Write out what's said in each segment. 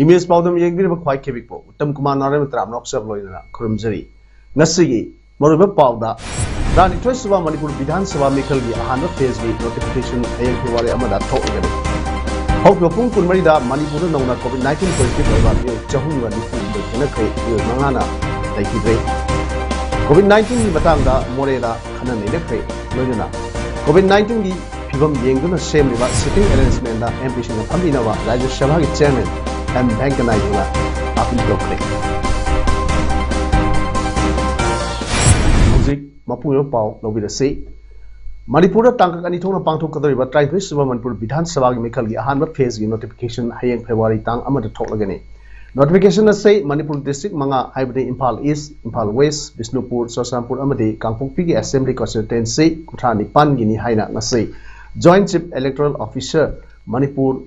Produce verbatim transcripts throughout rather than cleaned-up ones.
Image ꯄꯥꯎꯗꯝ ꯌꯦꯡꯕꯤꯔꯤꯕ ꯈ꯭ꯋꯥꯏ ꯈꯦꯕꯤꯛꯄꯨ ꯎꯠꯇꯝ ꯀꯨꯃꯥꯔ ꯅꯥꯔꯥꯌꯟ ꯇꯔꯥꯝꯅ ꯑꯣꯛꯆꯕ ꯂꯣꯏꯅꯅ ꯈꯨꯔꯨꯝꯖꯔꯤ꯫ ꯉꯁꯤꯒꯤ ꯃꯔꯨꯑꯣꯏꯕ ꯄꯥꯎꯗ, ꯇꯔꯥꯅꯤꯊꯣꯏ ꯁꯨꯕ ꯃꯅꯤꯄꯨꯔ ꯕꯤꯙꯥꯟ ꯁꯚꯥ ꯃꯤꯈꯜꯒꯤ ꯑꯍꯥꯟꯕ ꯐꯦꯖꯒꯤ ꯅꯣꯇꯤꯐꯤꯀꯦꯁꯟ ꯍꯌꯦꯡ ꯐꯦꯕ꯭ꯔꯨꯋꯥꯔꯤ ꯑꯃꯗ ꯊꯣꯛꯂꯒꯅꯤ꯫ ꯍꯧꯈꯤꯕ ꯄꯨꯡ ꯀꯨꯟꯃꯔꯤꯗ ꯃꯅꯤꯄꯨꯔꯗ ꯅꯧꯅ ꯀꯣꯚꯤꯗ ꯅꯥꯏꯟꯇꯤꯟ ꯄꯣꯖꯤꯇꯤꯚ ꯑꯣꯏꯕ ꯃꯤꯑꯣꯏ ꯆꯍꯨꯝꯒ ꯅꯤꯐꯨ ꯍꯨꯝꯗꯣꯏ ꯊꯦꯡꯅꯈ꯭ꯔꯦ, ꯃꯤꯑꯣꯏ ꯃꯉꯥꯅ ꯂꯩꯈꯤꯗ꯭ꯔꯦ꯫ ꯀꯣꯚꯤꯗ ꯅꯥꯏꯟꯇꯤꯟꯒꯤ ꯃꯇꯥꯡꯗ ꯃꯣꯔꯦꯗ ꯈꯟꯅ ꯅꯩꯅꯈ꯭ꯔꯦ꯫ ꯂꯣꯏꯅꯅ ꯀꯣꯚꯤꯗ ꯅꯥꯏꯟꯇꯤꯟꯒꯤ ꯐꯤꯕꯝ ꯌꯦꯡꯗꯨꯅ ꯁꯦꯝꯂꯤꯕ ꯁꯤꯇꯤꯡ ꯑꯦꯔꯦꯟꯖꯃꯦꯟꯗ ꯑꯦꯝ ꯄꯤꯁꯤꯡꯅ ꯐꯝꯕꯤꯅꯕ ꯔꯥꯖ꯭ꯌ ꯁꯚꯥꯒꯤ ꯆꯤꯌꯔꯃꯦꯟ ꯑꯦꯝ ꯚꯦꯡꯀꯌꯥ ꯅꯥꯏꯗꯨꯅ ꯑꯥꯄꯤꯜ ꯇꯧꯈ꯭ꯔꯦ꯫ ꯍꯧꯖꯤꯛ ꯃꯄꯨꯡ ꯑꯣꯏꯕ ꯄꯥꯎ ꯂꯧꯕꯤꯔꯁꯤ꯫ ꯃꯅꯤꯄꯨꯔꯗ ꯇꯥꯡꯀꯛ ꯑꯅꯤ ꯊꯣꯛꯅ ꯄꯥꯡꯊꯣꯛꯀꯗꯧꯔꯤꯕ ꯇꯔꯥꯅꯤꯊꯣꯏ ꯁꯨꯕ ꯃꯅꯤꯄꯨꯔ ꯕꯤꯙꯥꯟ ꯁꯚꯥꯒꯤ ꯃꯤꯈꯜꯒꯤ ꯑꯍꯥꯟꯕ ꯐꯦꯖꯒꯤ ꯅꯣꯇꯤꯐꯤꯀꯦꯁꯟ ꯍꯌꯦꯡ ꯐꯦꯕ꯭ꯔꯨꯋꯥꯔꯤ ꯇꯥꯡ ꯑꯃꯗ ꯊꯣꯛꯂꯒꯅꯤ꯫ ꯅꯣꯇꯤꯐꯤꯀꯦꯁꯟ ꯑꯁꯤ ꯃꯅꯤꯄꯨꯔ ꯗꯤꯁꯇ꯭ꯔꯤꯛ ꯃꯉꯥ, ꯍꯥꯏꯕꯗꯤ ꯏꯝꯐꯥꯜ ꯏꯁ, ꯏꯝꯐꯥꯜ ꯋꯦꯁ, ꯕꯤꯁꯅꯨꯄꯨꯔ, ꯆꯨꯔꯆꯥꯟꯄꯨꯔ ꯑꯃꯗꯤ ꯀꯥꯡꯄꯣꯛꯄꯤꯒꯤ ꯑꯦꯁꯦꯝꯕ꯭ꯂꯤ ꯀꯣꯟꯁꯇꯤꯇ꯭ꯋꯦꯟꯁꯤ ꯀꯨꯟꯊ꯭ꯔꯥ ꯅꯤꯄꯥꯟꯒꯤꯅꯤ ꯍꯥꯏꯅ ꯉꯁꯤ joint chief electoral officer Manipur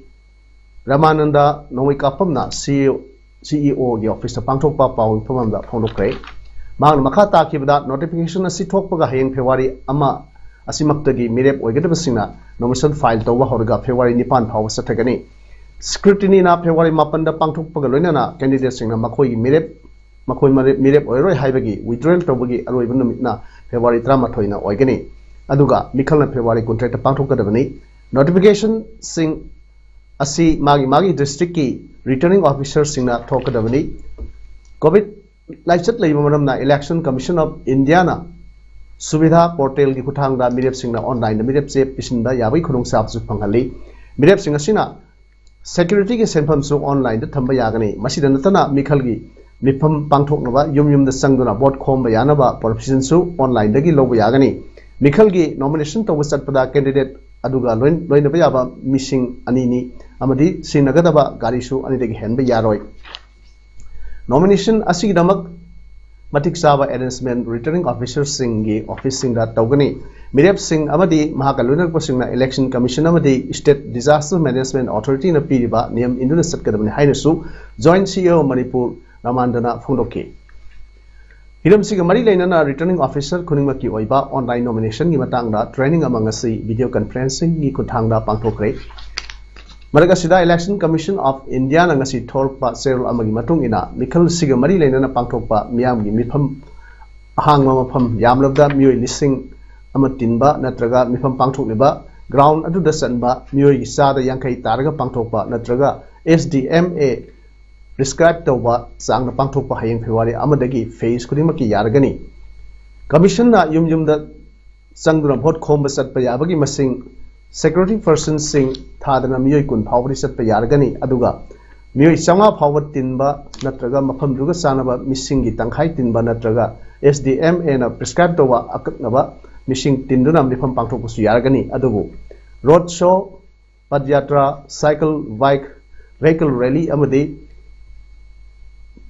Ramananda ꯅꯣꯡꯃꯩꯀꯥꯄꯝꯅ ꯁꯤ ꯏ ꯑꯣꯒꯤ ꯑꯣꯐꯤꯁꯇ ꯄꯥꯡꯊꯣꯛꯄ ꯄꯥꯎ ꯃꯤꯐꯝ ꯑꯃꯗ ꯐꯣꯡꯗꯣꯛꯈ꯭ꯔꯦ꯫ ꯃꯍꯥꯛꯅ ꯃꯈꯥ ꯇꯥꯈꯤꯕꯗ, ꯅꯣꯇꯤꯐꯤꯀꯦꯁꯟ ꯑꯁꯤ ꯊꯣꯛꯄꯒ ꯍꯌꯦꯡ ꯐꯦꯕ꯭ꯔꯨꯋꯥꯔꯤ ꯑꯃ ꯑꯁꯤꯃꯛꯇꯒꯤ ꯃꯤꯔꯦꯞ ꯑꯣꯏꯒꯗꯕꯁꯤꯡꯅ ꯅꯣꯃꯤꯅꯦꯁꯟ ꯐꯥꯏꯜ ꯇꯧꯕ ꯍꯧꯔꯒ ꯐꯦꯕ꯭ꯔꯨꯋꯥꯔꯤ ꯅꯤꯄꯥꯟ ꯐꯥꯎꯕ ꯆꯠꯊꯒꯅꯤ꯫ ꯁ꯭ꯀ꯭ꯔꯨꯇꯤꯅꯤꯅ ꯐꯦꯕ꯭ꯔꯨꯋꯥꯔꯤ ꯃꯥꯄꯟꯗ ꯄꯥꯡꯊꯣꯛꯄꯒ ꯂꯣꯏꯅꯅ ꯀꯦꯟꯗꯤꯗꯦꯠꯁꯤꯡꯅ ꯃꯈꯣꯏꯒꯤ ꯃꯤꯔꯦꯞ, ꯃꯈꯣꯏ ꯃꯔꯦ-, ꯃꯤꯔꯦꯞ ꯑꯣꯏꯔꯣꯏ ꯍꯥꯏꯕꯒꯤ ꯋꯤꯗ꯭ꯔꯣꯌꯦꯜ ꯇꯧꯕꯒꯤ ꯑꯔꯣꯏꯕ ꯅꯨꯃꯤꯠꯅ ꯐꯦꯕ꯭ꯔꯨꯋꯥꯔꯤ ꯇꯔꯥꯃꯥꯊꯣꯏꯅ ꯑꯣꯏꯒꯅꯤ꯫ ꯑꯗꯨꯒ ꯃꯤꯈꯜꯅ ꯐꯦꯕ꯭ꯔꯨꯋꯥꯔꯤ ꯀꯨꯟꯇꯔꯦꯠꯇ ꯄꯥꯡꯊꯣꯛꯀꯗꯕꯅꯤ꯫ ꯅꯣꯇꯤꯐꯤꯀꯦꯁꯟꯁꯤꯡ ꯑꯁꯤ ꯃꯥꯒꯤ ꯃꯥꯒꯤ ꯗꯤꯁꯇ꯭ꯔꯤꯛꯀꯤ ꯔꯤꯇꯔꯅꯤꯡ ꯑꯣꯐꯤꯁꯥꯔꯁꯤꯡꯅ ꯊꯣꯛꯀꯗꯕꯅꯤ꯫ ꯀꯣꯚꯤꯗ ꯂꯥꯏꯆꯠ ꯂꯩꯕ ꯃꯔꯝꯅ Election Commission of Indiaꯅ ꯁꯨꯕꯤꯙꯥ ꯄꯣꯔꯇꯦꯜꯒꯤ ꯈꯨꯠꯊꯥꯡꯗ ꯃꯤꯔꯦꯞꯁꯤꯡꯅ ꯑꯣꯟꯂꯥꯏꯟꯗ ꯃꯤꯔꯦꯞ ꯆꯦ ꯄꯤꯁꯤꯟꯕ ꯌꯥꯕꯒꯤ ꯈꯨꯗꯣꯡꯆꯥꯕꯁꯨ ꯐꯪꯍꯜꯂꯤ꯫ ꯃꯤꯔꯦꯞꯁꯤꯡ ꯑꯁꯤꯅ ꯁꯦꯀ꯭ꯌꯨꯔꯤꯇꯤꯒꯤ ꯁꯦꯟꯐꯝꯁꯨ ꯑꯣꯟꯂꯥꯏꯟꯗ ꯊꯝꯕ ꯌꯥꯒꯅꯤ꯫ ꯃꯁꯤꯗ ꯅꯠꯇꯅ ꯃꯤꯈꯜꯒꯤ ꯃꯤꯐꯝ ꯄꯥꯡꯊꯣꯛꯅꯕ ꯌꯨꯝ ꯌꯨꯝꯗ ꯆꯪꯗꯨꯅ ꯚꯣꯠ ꯈꯣꯝꯕ ꯌꯥꯅꯕ ꯄꯔꯃꯤꯁꯟꯁꯨ ꯑꯣꯟꯂꯥꯏꯟꯗꯒꯤ ꯂꯧꯕ ꯌꯥꯒꯅꯤ꯫ ꯃꯤꯈꯜꯒꯤ ꯅꯣꯃꯤꯅꯦꯁꯟ ꯇꯧꯕ ꯆꯠꯄꯗ ꯀꯦꯟꯗꯤꯗꯦꯠ ꯑꯗꯨꯒ ꯂꯣꯏ-, ꯂꯣꯏꯅꯕ ꯌꯥꯕ ꯃꯤꯁꯤꯡ ꯑꯅꯤꯅꯤ ꯑꯃꯗꯤ ꯁꯤꯖꯤꯟꯅꯒꯗꯕ ꯒꯥꯔꯤꯁꯨ ꯑꯅꯤꯗꯒꯤ ꯍꯦꯟꯕ ꯌꯥꯔꯣꯏ꯫ Nomination ꯑꯁꯤꯒꯤꯗꯃꯛ ꯃꯇꯤꯛ ꯆꯥꯕ arrangement returning officerꯁꯤꯡꯒꯤ officeꯁꯤꯡꯗ ꯇꯧꯒꯅꯤ꯫ ꯃꯤꯔꯦꯞꯁꯤꯡ ꯑꯃꯗꯤ ꯃꯍꯥꯛꯀ ꯂꯣꯏꯅꯔꯛꯄꯁꯤꯡꯅ Election Commission ꯑꯃꯗꯤ State Disaster Management Authorityꯅ ꯄꯤꯔꯤꯕ ꯅꯤꯌꯝ ꯏꯟꯗꯨꯅ ꯆꯠꯀꯗꯕꯅꯤ ꯍꯥꯏꯅꯁꯨ Joint CEO ꯃꯅꯤꯄꯨꯔ ꯔꯃꯥꯟꯗꯅ ꯐꯣꯡꯗꯣꯛꯈꯤ꯫ ꯍꯤꯔꯝꯁꯤꯒ ꯃꯔꯤ ꯂꯩꯅꯅ returning officer ꯈꯨꯗꯤꯡꯃꯛꯀꯤ ꯑꯣꯏꯕ online nominationꯒꯤ ꯃꯇꯥꯡꯗ training ꯑꯃ ꯉꯁꯤ video conferencingꯒꯤ ꯈꯨꯠꯊꯥꯡꯗ ꯄꯥꯡꯊꯣꯛꯈ꯭ꯔꯦ꯫ ꯃꯔꯛ ꯑꯁꯤꯗ Election Commission of Indiaꯅ ꯉꯁꯤ ꯊꯣꯔꯛꯄ ꯆꯦꯔꯣꯜ ꯑꯃꯒꯤ ꯃꯇꯨꯡ ꯏꯟꯅ ꯃꯤꯈꯜꯁꯤꯒ ꯃꯔꯤ ꯂꯩꯅꯅ ꯄꯥꯡꯊꯣꯛꯄ ꯃꯤꯌꯥꯝꯒꯤ ꯃꯤꯐꯝ ꯑꯍꯥꯡꯕ ꯃꯐꯝ ꯌꯥꯝꯂꯕꯗ ꯃꯤꯑꯣꯏ ꯂꯤꯁꯤꯡ ꯑꯃ ꯇꯤꯟꯕ ꯅꯠꯇ꯭ꯔꯒ ꯃꯤꯐꯝ ꯄꯥꯡꯊꯣꯛꯂꯤꯕ ground ꯑꯗꯨꯗ ꯆꯟꯕ ꯃꯤꯑꯣꯏꯒꯤ ꯆꯥꯗ ꯌꯥꯡꯈꯩ ꯇꯥꯔꯒ ꯄꯥꯡꯊꯣꯛꯄ ꯅꯠꯇ꯭ꯔꯒ S D M A prescribe ꯇꯧꯕ ꯆꯥꯡꯗ ꯄꯥꯡꯊꯣꯛꯄ ꯍꯌꯦꯡ February ꯑꯃꯗꯒꯤ phase ꯈꯨꯗꯤꯡꯃꯛꯀꯤ ꯌꯥꯔꯒꯅꯤ꯫ Commissionꯅ ꯌꯨꯝ ꯌꯨꯝꯗ ꯆꯪꯗꯨꯅ vote ꯈꯣꯝꯕ ꯆꯠꯄ ꯌꯥꯕꯒꯤ ꯃꯁꯤꯡ security personꯁꯤꯡ ꯊꯥꯗꯅ ꯃꯤꯑꯣꯏ ꯀꯨꯟ ꯐꯥꯎꯕꯗꯤ ꯆꯠꯄ ꯌꯥꯔꯒꯅꯤ, ꯑꯗꯨꯒ ꯃꯤꯑꯣꯏ ꯆꯥꯝꯃꯉꯥ ꯐꯥꯎꯕ ꯇꯤꯟꯕ ꯅꯠꯇ꯭ꯔꯒ ꯃꯐꯝꯗꯨꯒ ꯆꯥꯟꯅꯕ ꯃꯤꯁꯤꯡꯒꯤ ꯇꯪꯈꯥꯏ ꯇꯤꯟꯕ ꯅꯠꯇ꯭ꯔꯒ S D M Aꯅ prescribe ꯇꯧꯕ ꯑꯀꯛꯅꯕ ꯃꯤꯁꯤꯡ ꯇꯤꯟꯗꯨꯅ ꯃꯤꯐꯝ ꯄꯥꯡꯊꯣꯛꯄꯁꯨ ꯌꯥꯔꯒꯅꯤ꯫ ꯑꯗꯨꯕꯨ road show, ꯄꯗꯌꯥꯇ꯭ꯔꯥ, cycle, bike, vehicle rally ꯑꯃꯗꯤ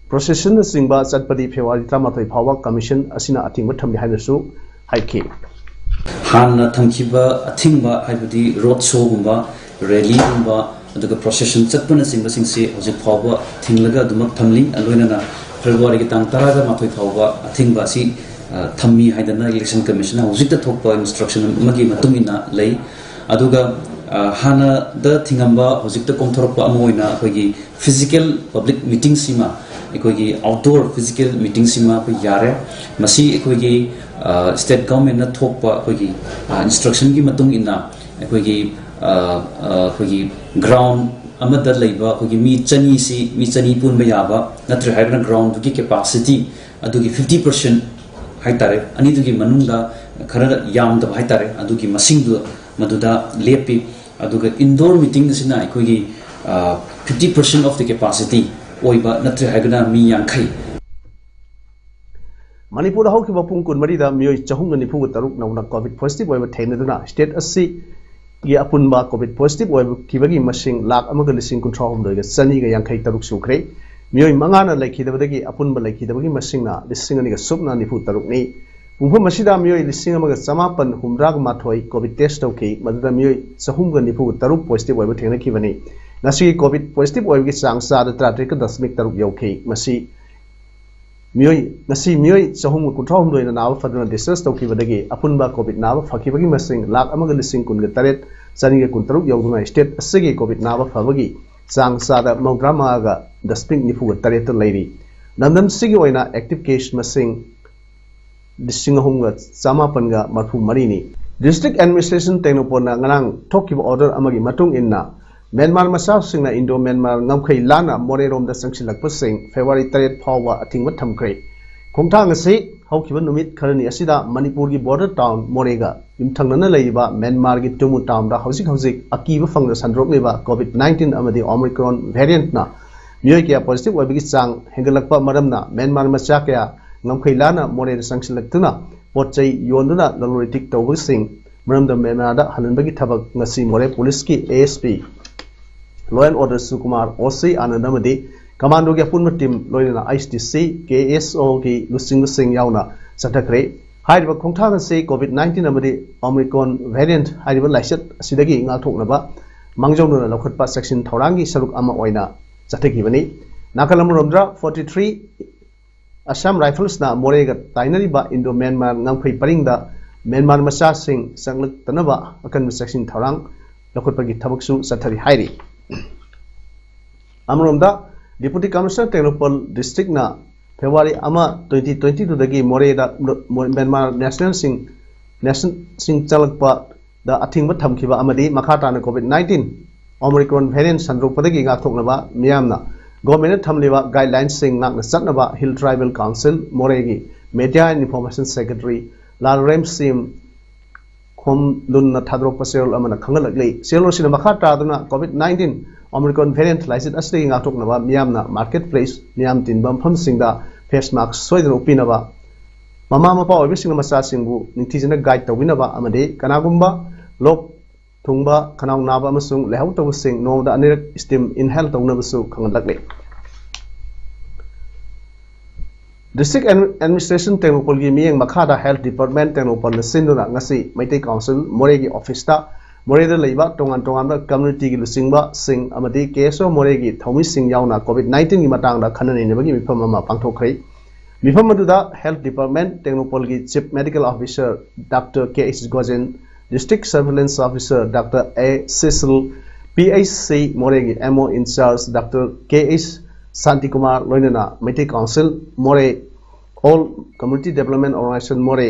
processionꯅꯆꯤꯡꯕ ꯆꯠꯄꯗꯤ February ꯇꯔꯥꯃꯥꯊꯣꯏ ꯐꯥꯎꯕ Commission ꯑꯁꯤꯅ ꯑꯊꯤꯡꯕ ꯊꯝꯂꯤ ꯍꯥꯏꯅꯁꯨ ꯍꯥꯏꯈꯤ꯫ ꯍꯥꯟꯅ ꯊꯝꯈꯤꯕ ꯑꯊꯤꯡꯕ, ꯍꯥꯏꯕꯗꯤ road showꯒꯨꯝꯕ, rallyꯒꯨꯝꯕ, ꯑꯗꯨꯒ procession ꯆꯠꯄꯅꯆꯤꯡꯕꯁꯤꯡꯁꯤ ꯍꯧꯖꯤꯛ ꯐꯥꯎꯕ ꯊꯤꯡꯂꯒ ꯑꯗꯨꯃꯛ ꯊꯝꯂꯤ꯫ ꯂꯣꯏꯅꯅ Februaryꯒꯤ ꯇꯥꯡ ꯇꯔꯥꯒ ꯃꯥꯊꯣꯏ ꯐꯥꯎꯕ ꯑꯊꯤꯡꯕ ꯑꯁꯤ, ꯑ, ꯊꯝꯃꯤ ꯍꯥꯏꯗꯅ Election Commissionꯅ ꯍꯧꯖꯤꯛꯇ ꯊꯣꯛꯄ instruction ꯑꯃꯒꯤ ꯃꯇꯨꯡ ꯏꯟꯅ ꯂꯩ꯫ ꯑꯗꯨꯒ, ꯑ, ꯍꯥꯟꯅꯗ ꯊꯤꯡꯉꯝꯕ ꯍꯧꯖꯤꯛꯇ ꯀꯣꯝꯊꯣꯔꯛꯄ ꯑꯃ ꯑꯣꯏꯅ ꯑꯩꯈꯣꯏꯒꯤ physical public meetingꯁꯤꯃ, ꯑꯩꯈꯣꯏꯒꯤ outdoor physical meetingꯁꯤꯃ ꯑꯩꯈꯣꯏ ꯌꯥꯔꯦ꯫ ꯃꯁꯤ ꯑꯩꯈꯣꯏꯒꯤ, ꯑ, state governmentꯅ ꯊꯣꯛꯄ ꯑꯩꯈꯣꯏꯒꯤ, ꯑ, instructionꯒꯤ ꯃꯇꯨꯡ ꯏꯟꯅ ꯑꯩꯈꯣꯏꯒꯤ, ꯑ, ꯑ, ꯑꯩꯈꯣꯏꯒꯤ ground ꯑꯃꯗ ꯂꯩꯕ ꯑꯩꯈꯣꯏꯒꯤ ꯃꯤ ꯆꯅꯤꯁꯤ, ꯃꯤ ꯆꯅꯤ ꯄꯨꯟꯕ ꯌꯥꯕ, ꯅꯠꯇ꯭ꯔꯦ ꯍꯥꯏꯔꯒꯅ groundꯗꯨꯒꯤ capacity ꯑꯗꯨꯒꯤ fifty percent ꯍꯥꯏꯇꯥꯔꯦ, ꯑꯅꯤꯗꯨꯒꯤ ꯃꯅꯨꯡꯗ ꯈꯔ ꯌꯥꯝꯗꯕ ꯍꯥꯏꯇꯥꯔꯦ, ꯑꯗꯨꯒꯤ ꯃꯁꯤꯡꯗꯨ ꯃꯗꯨꯗ ꯂꯦꯞꯄꯤ꯫ ꯑꯗꯨꯒ indoor meeting ꯑꯁꯤꯅ ꯑꯩꯈꯣꯏꯒꯤ, ꯑ, fifty percent of the capacity ꯑꯣꯏꯕ, ꯅꯠꯇ꯭ꯔꯦ ꯍꯥꯏꯔꯒꯅ ꯃꯤ ꯌꯥꯡꯈꯩ꯫ ꯃꯅꯤꯄꯨꯔꯗ ꯍꯧꯈꯤꯕ ꯄꯨꯡ ꯀꯨꯟꯃꯔꯤꯗ ꯃꯤꯑꯣꯏ ꯆꯍꯨꯝꯒ ꯅꯤꯐꯨꯒ ꯇꯔꯨꯛ ꯅꯧꯅ COVID positive ꯑꯣꯏꯕ ꯊꯦꯡꯅꯗꯨꯅ state ꯑꯁꯤ ꯒꯤ ꯑꯄꯨꯟꯕ ꯀꯣꯚꯤꯗ ꯄꯣꯖꯤꯇꯤꯚ ꯑꯣꯏꯈꯤꯕꯒꯤ ꯃꯁꯤꯡ ꯂꯥꯈ ꯑꯃꯒ ꯂꯤꯁꯤꯡ ꯀꯨꯟꯊ꯭ꯔꯥ ꯍꯨꯝꯗꯣꯏꯒ ꯆꯅꯤꯒ ꯌꯥꯡꯈꯩ ꯇꯔꯨꯛ ꯁꯨꯈ꯭ꯔꯦ꯫ ꯃꯤꯑꯣꯏ ꯃꯉꯥꯅ ꯂꯩꯈꯤꯗꯕꯗꯒꯤ ꯑꯄꯨꯟꯕ ꯂꯩꯈꯤꯗꯕꯒꯤ ꯃꯁꯤꯡꯅ ꯂꯤꯁꯤꯡ ꯑꯅꯤꯒ ꯁꯨꯞꯅ ꯅꯤꯐꯨ ꯇꯔꯨꯛꯅꯤ꯫ ꯄꯨꯡꯐꯝ ꯑꯁꯤꯗ ꯃꯤꯑꯣꯏ ꯂꯤꯁꯤꯡ ꯑꯃꯒ ꯆꯃꯥꯄꯟ ꯍꯨꯝꯗ꯭ꯔꯥꯒ ꯃꯥꯊꯣꯏ ꯀꯣꯚꯤꯗ ꯇꯦꯁ ꯇꯧꯈꯤ, ꯃꯗꯨꯗ ꯃꯤꯑꯣꯏ ꯆꯍꯨꯝꯒ ꯅꯤꯐꯨꯒ ꯇꯔꯨꯛ ꯄꯣꯖꯤꯇꯤꯚ ꯑꯣꯏꯕ ꯊꯦꯡꯅꯈꯤꯕꯅꯤ꯫ ꯉꯁꯤꯒꯤ ꯀꯣꯚꯤꯗ ꯄꯣꯖꯤꯇꯤꯚ ꯑꯣꯏꯕꯒꯤ ꯆꯥꯡ ꯆꯥꯗ ꯇꯔꯥꯇꯔꯦꯠꯀ ꯗꯁꯃꯤꯛ ꯇꯔꯨꯛ ꯌꯧꯈꯤ꯫ ꯃꯁꯤ ꯃꯤꯑꯣꯏ ꯉꯁꯤ ꯃꯤꯑꯣꯏ ꯆꯍꯨꯝꯒ ꯀꯨꯟꯊ꯭ꯔꯥ ꯍꯨꯝꯗꯣꯏꯅ ꯅꯥꯕ ꯐꯗꯨꯅ ꯗꯤꯁꯆꯥꯔꯖ ꯇꯧꯈꯤꯕꯗꯒꯤ ꯑꯄꯨꯟꯕ ꯀꯣꯚꯤꯗ ꯅꯥꯕ ꯐꯈꯤꯕꯒꯤ ꯃꯁꯤꯡ ꯂꯥꯈ ꯑꯃꯒ ꯂꯤꯁꯤꯡ ꯀꯨꯟꯒ ꯇꯔꯦꯠ ꯆꯅꯤꯒ ꯀꯨꯟꯇꯔꯨꯛ ꯌꯧꯗꯨꯅ ꯁ꯭ꯇꯦꯠ ꯑꯁꯤꯒꯤ ꯀꯣꯚꯤꯗ ꯅꯥꯕ ꯐꯕꯒꯤ ꯆꯥꯡ ꯆꯥꯗ ꯃꯧꯗ꯭ꯔꯥ ꯃꯉꯥꯒ ꯗꯁꯃꯤꯛ ꯅꯤꯐꯨꯒ ꯇꯔꯦꯠꯇ ꯂꯩꯔꯤ꯫ ꯂꯝꯗꯝꯁꯤꯒꯤ ꯑꯣꯏꯅ ꯑꯦꯛꯇꯤꯚ ꯀꯦꯁ ꯃꯁꯤꯡ ꯂꯤꯁꯤꯡ ꯑꯍꯨꯝꯒ ꯆꯃꯥꯄꯟꯒ ꯃꯔꯐꯨ ꯃꯔꯤꯅꯤ꯫ ꯗꯤꯁꯇ꯭ꯔꯤꯛ ꯑꯦꯗꯃꯤꯅꯤꯁꯇ꯭ꯔꯦꯁꯟ ꯇꯦꯡꯅꯧꯄꯜꯅ ꯉꯔꯥꯡ ꯊꯣꯛꯈꯤꯕ ꯑꯣꯔꯗꯔ ꯑꯃꯒꯤ ꯃꯇꯨꯡ ꯏꯟꯅ ꯃ꯭ꯌꯥꯟꯃꯥꯔ ꯃꯆꯥꯁꯤꯡꯅ ꯏꯟꯗꯣ ꯃ꯭ꯌꯥꯟꯃꯥꯔ ꯉꯝꯈꯩ ꯂꯥꯟꯅ ꯃꯣꯔꯦꯔꯣꯝꯗ ꯆꯪꯁꯤꯜꯂꯛꯄꯁꯤꯡ ꯐꯦꯕ꯭ꯔꯨꯋꯥꯔꯤ ꯇꯔꯦꯠ ꯐꯥꯎꯕ ꯑꯊꯤꯡꯕ ꯊꯝꯈ꯭ꯔꯦ꯫ ꯈꯣꯡꯊꯥꯡ ꯑꯁꯤ ꯍꯧꯈꯤꯕ ꯅꯨꯃꯤꯠ ꯈꯔꯅꯤ ꯑꯁꯤꯗ ꯃꯅꯤꯄꯨꯔꯒꯤ ꯕꯣꯔꯗꯔ ꯇꯥꯎꯟ ꯃꯣꯔꯦꯒ ꯌꯨꯝꯊꯪꯅꯅ ꯂꯩꯔꯤꯕ ꯃ꯭ꯌꯥꯟꯃꯥꯔꯒꯤ ꯇꯨꯃꯨ ꯇꯥꯎꯟꯗ ꯍꯧꯖꯤꯛ ꯍꯧꯖꯤꯛ ꯑꯀꯤꯕ ꯐꯪꯅ ꯁꯟꯗꯣꯔꯛꯂꯤꯕ ꯀꯣꯚꯤꯗ ꯅꯥꯏꯟꯇꯤꯟ ꯑꯃꯗꯤ ꯑꯣꯃꯤꯀ꯭ꯔꯣꯟ ꯚꯦꯔꯤꯌꯦꯟꯠꯅ ꯃꯤꯑꯣꯏ ꯀꯌꯥ ꯄꯣꯖꯤꯇꯤꯚ ꯑꯣꯏꯕꯒꯤ ꯆꯥꯡ ꯍꯦꯟꯒꯠꯂꯛꯄ ꯃꯔꯝꯅ ꯃ꯭ꯌꯥꯟꯃꯥꯔ ꯃꯆꯥ ꯀꯌꯥ ꯉꯝꯈꯩ ꯂꯥꯟꯅ ꯃꯣꯔꯦꯗ ꯆꯪꯁꯤꯜꯂꯛꯇꯨꯅ ꯄꯣꯠ ꯆꯩ ꯌꯣꯟꯗꯨꯅ ꯂꯂꯣꯟ ꯏꯇꯤꯛ ꯇꯧꯕꯁꯤꯡ ꯃꯔꯝꯗ ꯃ꯭ꯌꯥꯟꯃꯥꯔꯗ ꯍꯜꯍꯟꯕꯒꯤ ꯊꯕꯛ ꯉꯁꯤ ꯃꯣꯔꯦ ꯄꯨꯂꯤꯁꯀꯤ A S P law and order ꯁꯨꯀꯨꯃꯥꯔ ꯑꯣ ꯁꯤ ꯑꯥꯅꯟꯗ ꯑꯃꯗꯤ ꯀꯃꯥꯟꯗꯣꯒꯤ ꯑꯄꯨꯟꯕ ꯇꯤꯝ ꯂꯣꯏꯅꯅ ꯑꯩꯆ ꯗꯤ ꯁꯤ, ꯀꯦ ꯑꯦꯁ ꯑꯣꯒꯤ ꯂꯨꯆꯤꯡꯕꯁꯤꯡ ꯌꯥꯎꯅ ꯆꯠꯊꯈ꯭ꯔꯦ꯫ ꯍꯥꯏꯔꯤꯕ ꯈꯣꯡꯊꯥꯡ ꯑꯁꯤ ꯀꯣꯚꯤꯗ ꯅꯥꯏꯟꯇꯤꯟ ꯑꯃꯗꯤ ꯑꯣꯃꯤꯀ꯭ꯔꯣꯟ ꯚꯦꯔꯤꯌꯦꯟꯠ ꯍꯥꯏꯔꯤꯕ ꯂꯥꯏꯆꯠ ꯑꯁꯤꯗꯒꯤ ꯉꯥꯛꯊꯣꯛꯅꯕ ꯃꯥꯡꯖꯧꯅꯅ ꯂꯧꯈꯠꯄ ꯆꯦꯛꯁꯤꯟ ꯊꯧꯔꯥꯡꯒꯤ ꯁꯔꯨꯛ ꯑꯃ ꯑꯣꯏꯅ ꯆꯠꯊꯈꯤꯕꯅꯤ꯫ ꯅꯥꯀꯜ ꯑꯃꯔꯣꯝꯗ ꯐꯣꯔꯇꯤ ꯊ꯭ꯔꯤ ꯑꯁꯥꯝ ꯔꯥꯏꯐꯜꯁꯅ ꯃꯣꯔꯦꯒ ꯇꯥꯏꯅꯔꯤꯕ ꯏꯟꯗꯣ ꯃ꯭ꯌꯥꯟꯃꯥꯔ ꯉꯝꯈꯩ ꯄꯔꯤꯡꯗ ꯃ꯭ꯌꯥꯟꯃꯥꯔ ꯃꯆꯥꯁꯤꯡ ꯆꯪꯂꯛꯇꯅꯕ ꯑꯀꯟꯕ ꯆꯦꯛꯁꯤꯟ ꯊꯧꯔꯥꯡ ꯂꯧꯈꯠꯄꯒꯤ ꯊꯕꯛꯁꯨ ꯆꯠꯊꯔꯤ ꯍꯥꯏꯔꯤ꯫ ꯑꯃꯔꯣꯝꯗ ꯗꯤꯄꯨꯇꯤ ꯀꯃꯤꯁꯅꯔ ꯇꯦꯡꯅꯧꯄꯜ ꯗꯤꯁꯇ꯭ꯔꯤꯛꯅ ꯐꯦꯕ꯭ꯔꯨꯋꯥꯔꯤ ꯑꯃ, ꯇ꯭ꯋꯦꯟꯇꯤ ꯇ꯭ꯋꯦꯟꯇꯤ ꯇꯨꯗꯒꯤ ꯃꯣꯔꯦꯗ ꯃ꯭ꯌꯥꯟꯃꯥꯔ ꯅꯦꯁꯅꯦꯜꯁꯤꯡ, ꯅꯦꯁꯅꯦꯜꯁꯤꯡ ꯆꯪꯂꯛꯄꯗ ꯑꯊꯤꯡꯕ ꯊꯝꯈꯤꯕ ꯑꯃꯗꯤ ꯃꯈꯥ ꯇꯥꯅ ꯀꯣꯚꯤꯗ ꯅꯥꯏꯟꯇꯤꯟ ꯑꯣꯃꯤꯀ꯭ꯔꯣꯟ ꯚꯦꯔꯤꯌꯦꯟꯠ ꯁꯟꯗꯣꯔꯛꯄꯗꯒꯤ ꯉꯥꯛꯊꯣꯛꯅꯕ ꯃꯤꯌꯥꯝꯅ ꯒꯣꯔꯃꯦꯟꯅ ꯊꯝꯂꯤꯕ ꯒꯥꯏꯗꯂꯥꯏꯟꯁꯤꯡ ꯉꯥꯛꯅ ꯆꯠꯅꯕ ꯍꯤꯜ ꯇ꯭ꯔꯥꯏꯕꯦꯜ ꯀꯥꯎꯟꯁꯤꯜ ꯃꯣꯔꯦꯒꯤ ꯃꯦꯗꯤꯌꯥ ꯑꯦꯟ ꯏꯟꯐꯣꯔꯃꯦꯁꯟ ꯁꯦꯀ꯭ꯔꯦꯇꯔꯤ ꯂꯥꯜꯔꯦꯝ ꯁꯤꯝ ꯈꯣꯝꯂꯨꯟꯅ ꯊꯥꯗꯣꯔꯛꯄ ꯆꯦꯔꯣꯜ ꯑꯃꯅ ꯈꯪꯍꯜꯂꯛꯂꯤ꯫ ꯆꯦꯔꯣꯜ ꯑꯁꯤꯅ ꯃꯈꯥ ꯇꯥꯗꯨꯅ ꯀꯣꯚꯤꯗ ꯅꯥꯏꯟꯇꯤꯟ ꯑꯣꯃꯤꯀ꯭ꯔꯣꯟ ꯚꯦꯔꯤꯌꯦꯟꯠ ꯂꯥꯏꯆꯠ ꯑꯁꯤꯗꯒꯤ ꯉꯥꯛꯊꯣꯛꯅꯕ ꯃꯤꯌꯥꯝꯅ ꯃꯥꯔꯀꯦꯠ ꯄ꯭ꯂꯦꯁ, ꯃꯤꯌꯥꯝ ꯇꯤꯟꯕ ꯃꯐꯝꯁꯤꯡꯗ ꯐꯦꯁ ꯃꯥꯁꯛ ꯁꯣꯏꯗꯅ ꯎꯞꯄꯤꯅꯕ, ꯃꯃꯥ ꯃꯄꯥ ꯑꯣꯏꯕꯁꯤꯡꯅ ꯃꯆꯥꯁꯤꯡꯕꯨ ꯅꯤꯡꯊꯤꯖꯅ ꯒꯥꯏꯗ ꯇꯧꯕꯤꯅꯕ ꯑꯃꯗꯤ ꯀꯅꯥꯒꯨꯝꯕ ꯂꯣꯛ ꯊꯨꯡꯕ, ꯈꯅꯥꯎ ꯅꯥꯕ ꯑꯃꯁꯨꯡ ꯂꯥꯏꯍꯧ ꯇꯧꯕꯁꯤꯡ ꯅꯣꯡꯃꯗ ꯑꯅꯤꯔꯛ steam inhale ꯇꯧꯅꯕꯁꯨ ꯈꯪꯍꯜꯂꯛꯂꯤ꯫ District Admi-, Administration ꯇꯦꯡꯅꯧꯄꯜꯒꯤ ꯃꯤꯠꯌꯦꯡ ꯃꯈꯥꯗ Health Department ꯇꯦꯡꯅꯧꯄꯜꯅ ꯁꯤꯟꯗꯨꯅ ꯉꯁꯤ ꯃꯩꯇꯩ ꯀꯥꯎꯟꯁꯤꯜ ꯃꯣꯔꯦꯒꯤ ꯑꯣꯐꯤꯁꯇ ꯃꯣꯔꯦꯗ ꯂꯩꯕ ꯇꯣꯉꯥꯟ ꯇꯣꯉꯥꯟꯕ communityꯒꯤ ꯂꯨꯆꯤꯡꯕꯁꯤꯡ ꯑꯃꯗꯤ K S O ꯃꯣꯔꯦꯒꯤ ꯊꯧꯃꯤꯁꯤꯡ ꯌꯥꯎꯅ COVID nineteenꯒꯤ ꯃꯇꯥꯡꯗ ꯈꯟꯅ ꯅꯩꯅꯕꯒꯤ ꯃꯤꯐꯝ ꯑꯃ ꯄꯥꯡꯊꯣꯛꯈ꯭ꯔꯦ꯫ ꯃꯤꯐꯝ ꯑꯗꯨꯗ Health Department ꯇꯦꯡꯅꯧꯄꯜꯒꯤ Chief Medical Officer Doctor K H Gojen, District Surveillance Officer Doctor A Cecil, P H C ꯃꯣꯔꯦꯒꯤ M O in charge Doctor K H Shantikumar, ꯂꯣꯏꯅꯅ ꯃꯩꯇꯩ ꯀꯥꯎꯟꯁꯤꯜ ꯃꯣꯔꯦ, All Community Development Organization ꯃꯣꯔꯦ,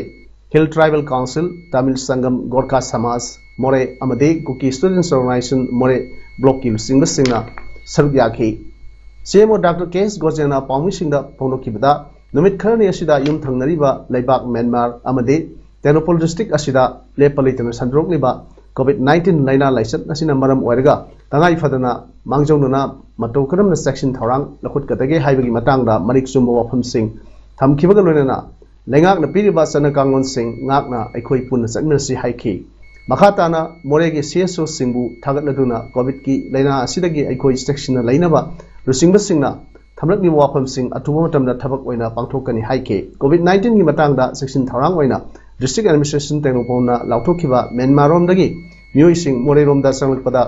Hill Tribal Council, Tamil Sangam, Gorkha Samaj ꯃꯣꯔꯦ ꯑꯃꯗꯤ Kuki Students Organization ꯃꯣꯔꯦ blockꯀꯤ ꯂꯨꯆꯤꯡꯕꯁꯤꯡꯅ ꯁꯔꯨꯛ ꯌꯥꯈꯤ꯫ C M O Doctor K H ꯒꯣꯖꯦꯟꯅ ꯄꯥꯎꯃꯤꯁꯤꯡꯗ ꯐꯣꯡꯗꯣꯛꯈꯤꯕꯗ, ꯅꯨꯃꯤꯠ ꯈꯔꯅꯤ ꯑꯁꯤꯗ ꯌꯨꯝ ꯊꯪꯅꯔꯤꯕ ꯂꯩꯕꯥꯛ ꯃ꯭ꯌꯥꯟꯃꯥꯔ ꯑꯃꯗꯤ ꯇꯦꯡꯅꯧꯄꯜ district ꯑꯁꯤꯗ ꯂꯦꯞꯄ ꯂꯩꯇꯅ ꯁꯟꯗꯣꯔꯛꯂꯤꯕ COVID nineteen ꯂꯥꯏꯅꯥ ꯂꯥꯏꯆꯠ ꯑꯁꯤꯅ ꯃꯔꯝ ꯑꯣꯏꯔꯒ ꯇꯉꯥꯏ ꯐꯗꯅ ꯃꯥꯡꯖꯧꯅꯅ ꯃꯇꯧ ꯀꯔꯝꯅ ꯆꯦꯛꯁꯤꯟ ꯊꯧꯔꯥꯡ ꯂꯧꯈꯠꯀꯗꯒꯦ ꯍꯥꯏꯕꯒꯤ ꯃꯇꯥꯡꯗ ꯃꯔꯤꯛ ꯆꯨꯝꯕ ꯋꯥꯐꯝꯁꯤꯡ ꯊꯝꯈꯤꯕꯒ ꯂꯣꯏꯅꯅ, ꯂꯩꯉꯥꯛꯅ ꯄꯤꯔꯤꯕ ꯆꯠꯅ ꯀꯥꯡꯂꯣꯟꯁꯤꯡ ꯉꯥꯛꯅ ꯑꯩꯈꯣꯏ ꯄꯨꯟꯅ ꯆꯠꯃꯤꯟꯅꯁꯤ ꯍꯥꯏꯈꯤ꯫ ꯃꯈꯥ ꯇꯥꯅ ꯃꯣꯔꯦꯒꯤ C S Oꯁꯤꯡꯕꯨ ꯊꯥꯒꯠꯂꯗꯨꯅ COVID ꯀꯤ ꯂꯥꯏꯅꯥ ꯑꯁꯤꯗꯒꯤ ꯑꯩꯈꯣꯏ ꯆꯦꯛꯁꯤꯟꯅ ꯂꯩꯅꯕ ꯂꯨꯆꯤꯡꯕꯁꯤꯡꯅ ꯊꯝꯂꯛꯂꯤꯕ ꯋꯥꯐꯝꯁꯤꯡ ꯑꯊꯨꯕ ꯃꯇꯝꯗ ꯊꯕꯛ ꯑꯣꯏꯅ ꯄꯥꯡꯊꯣꯛꯀꯅꯤ ꯍꯥꯏꯈꯤ꯫ COVID nineteenꯒꯤ ꯃꯇꯥꯡꯗ ꯆꯦꯛꯁꯤꯟ ꯊꯧꯔꯥꯡ ꯑꯣꯏꯅ District Administration ꯇꯦꯡꯅꯧꯄꯜꯅ ꯂꯥꯎꯊꯣꯛꯈꯤꯕ ꯃ꯭ꯌꯥꯟꯃꯥꯔꯔꯣꯝꯗꯒꯤ ꯃꯤꯑꯣꯏꯁꯤꯡ ꯃꯣꯔꯦꯔꯣꯝꯗ ꯆꯪꯂꯛꯄꯗ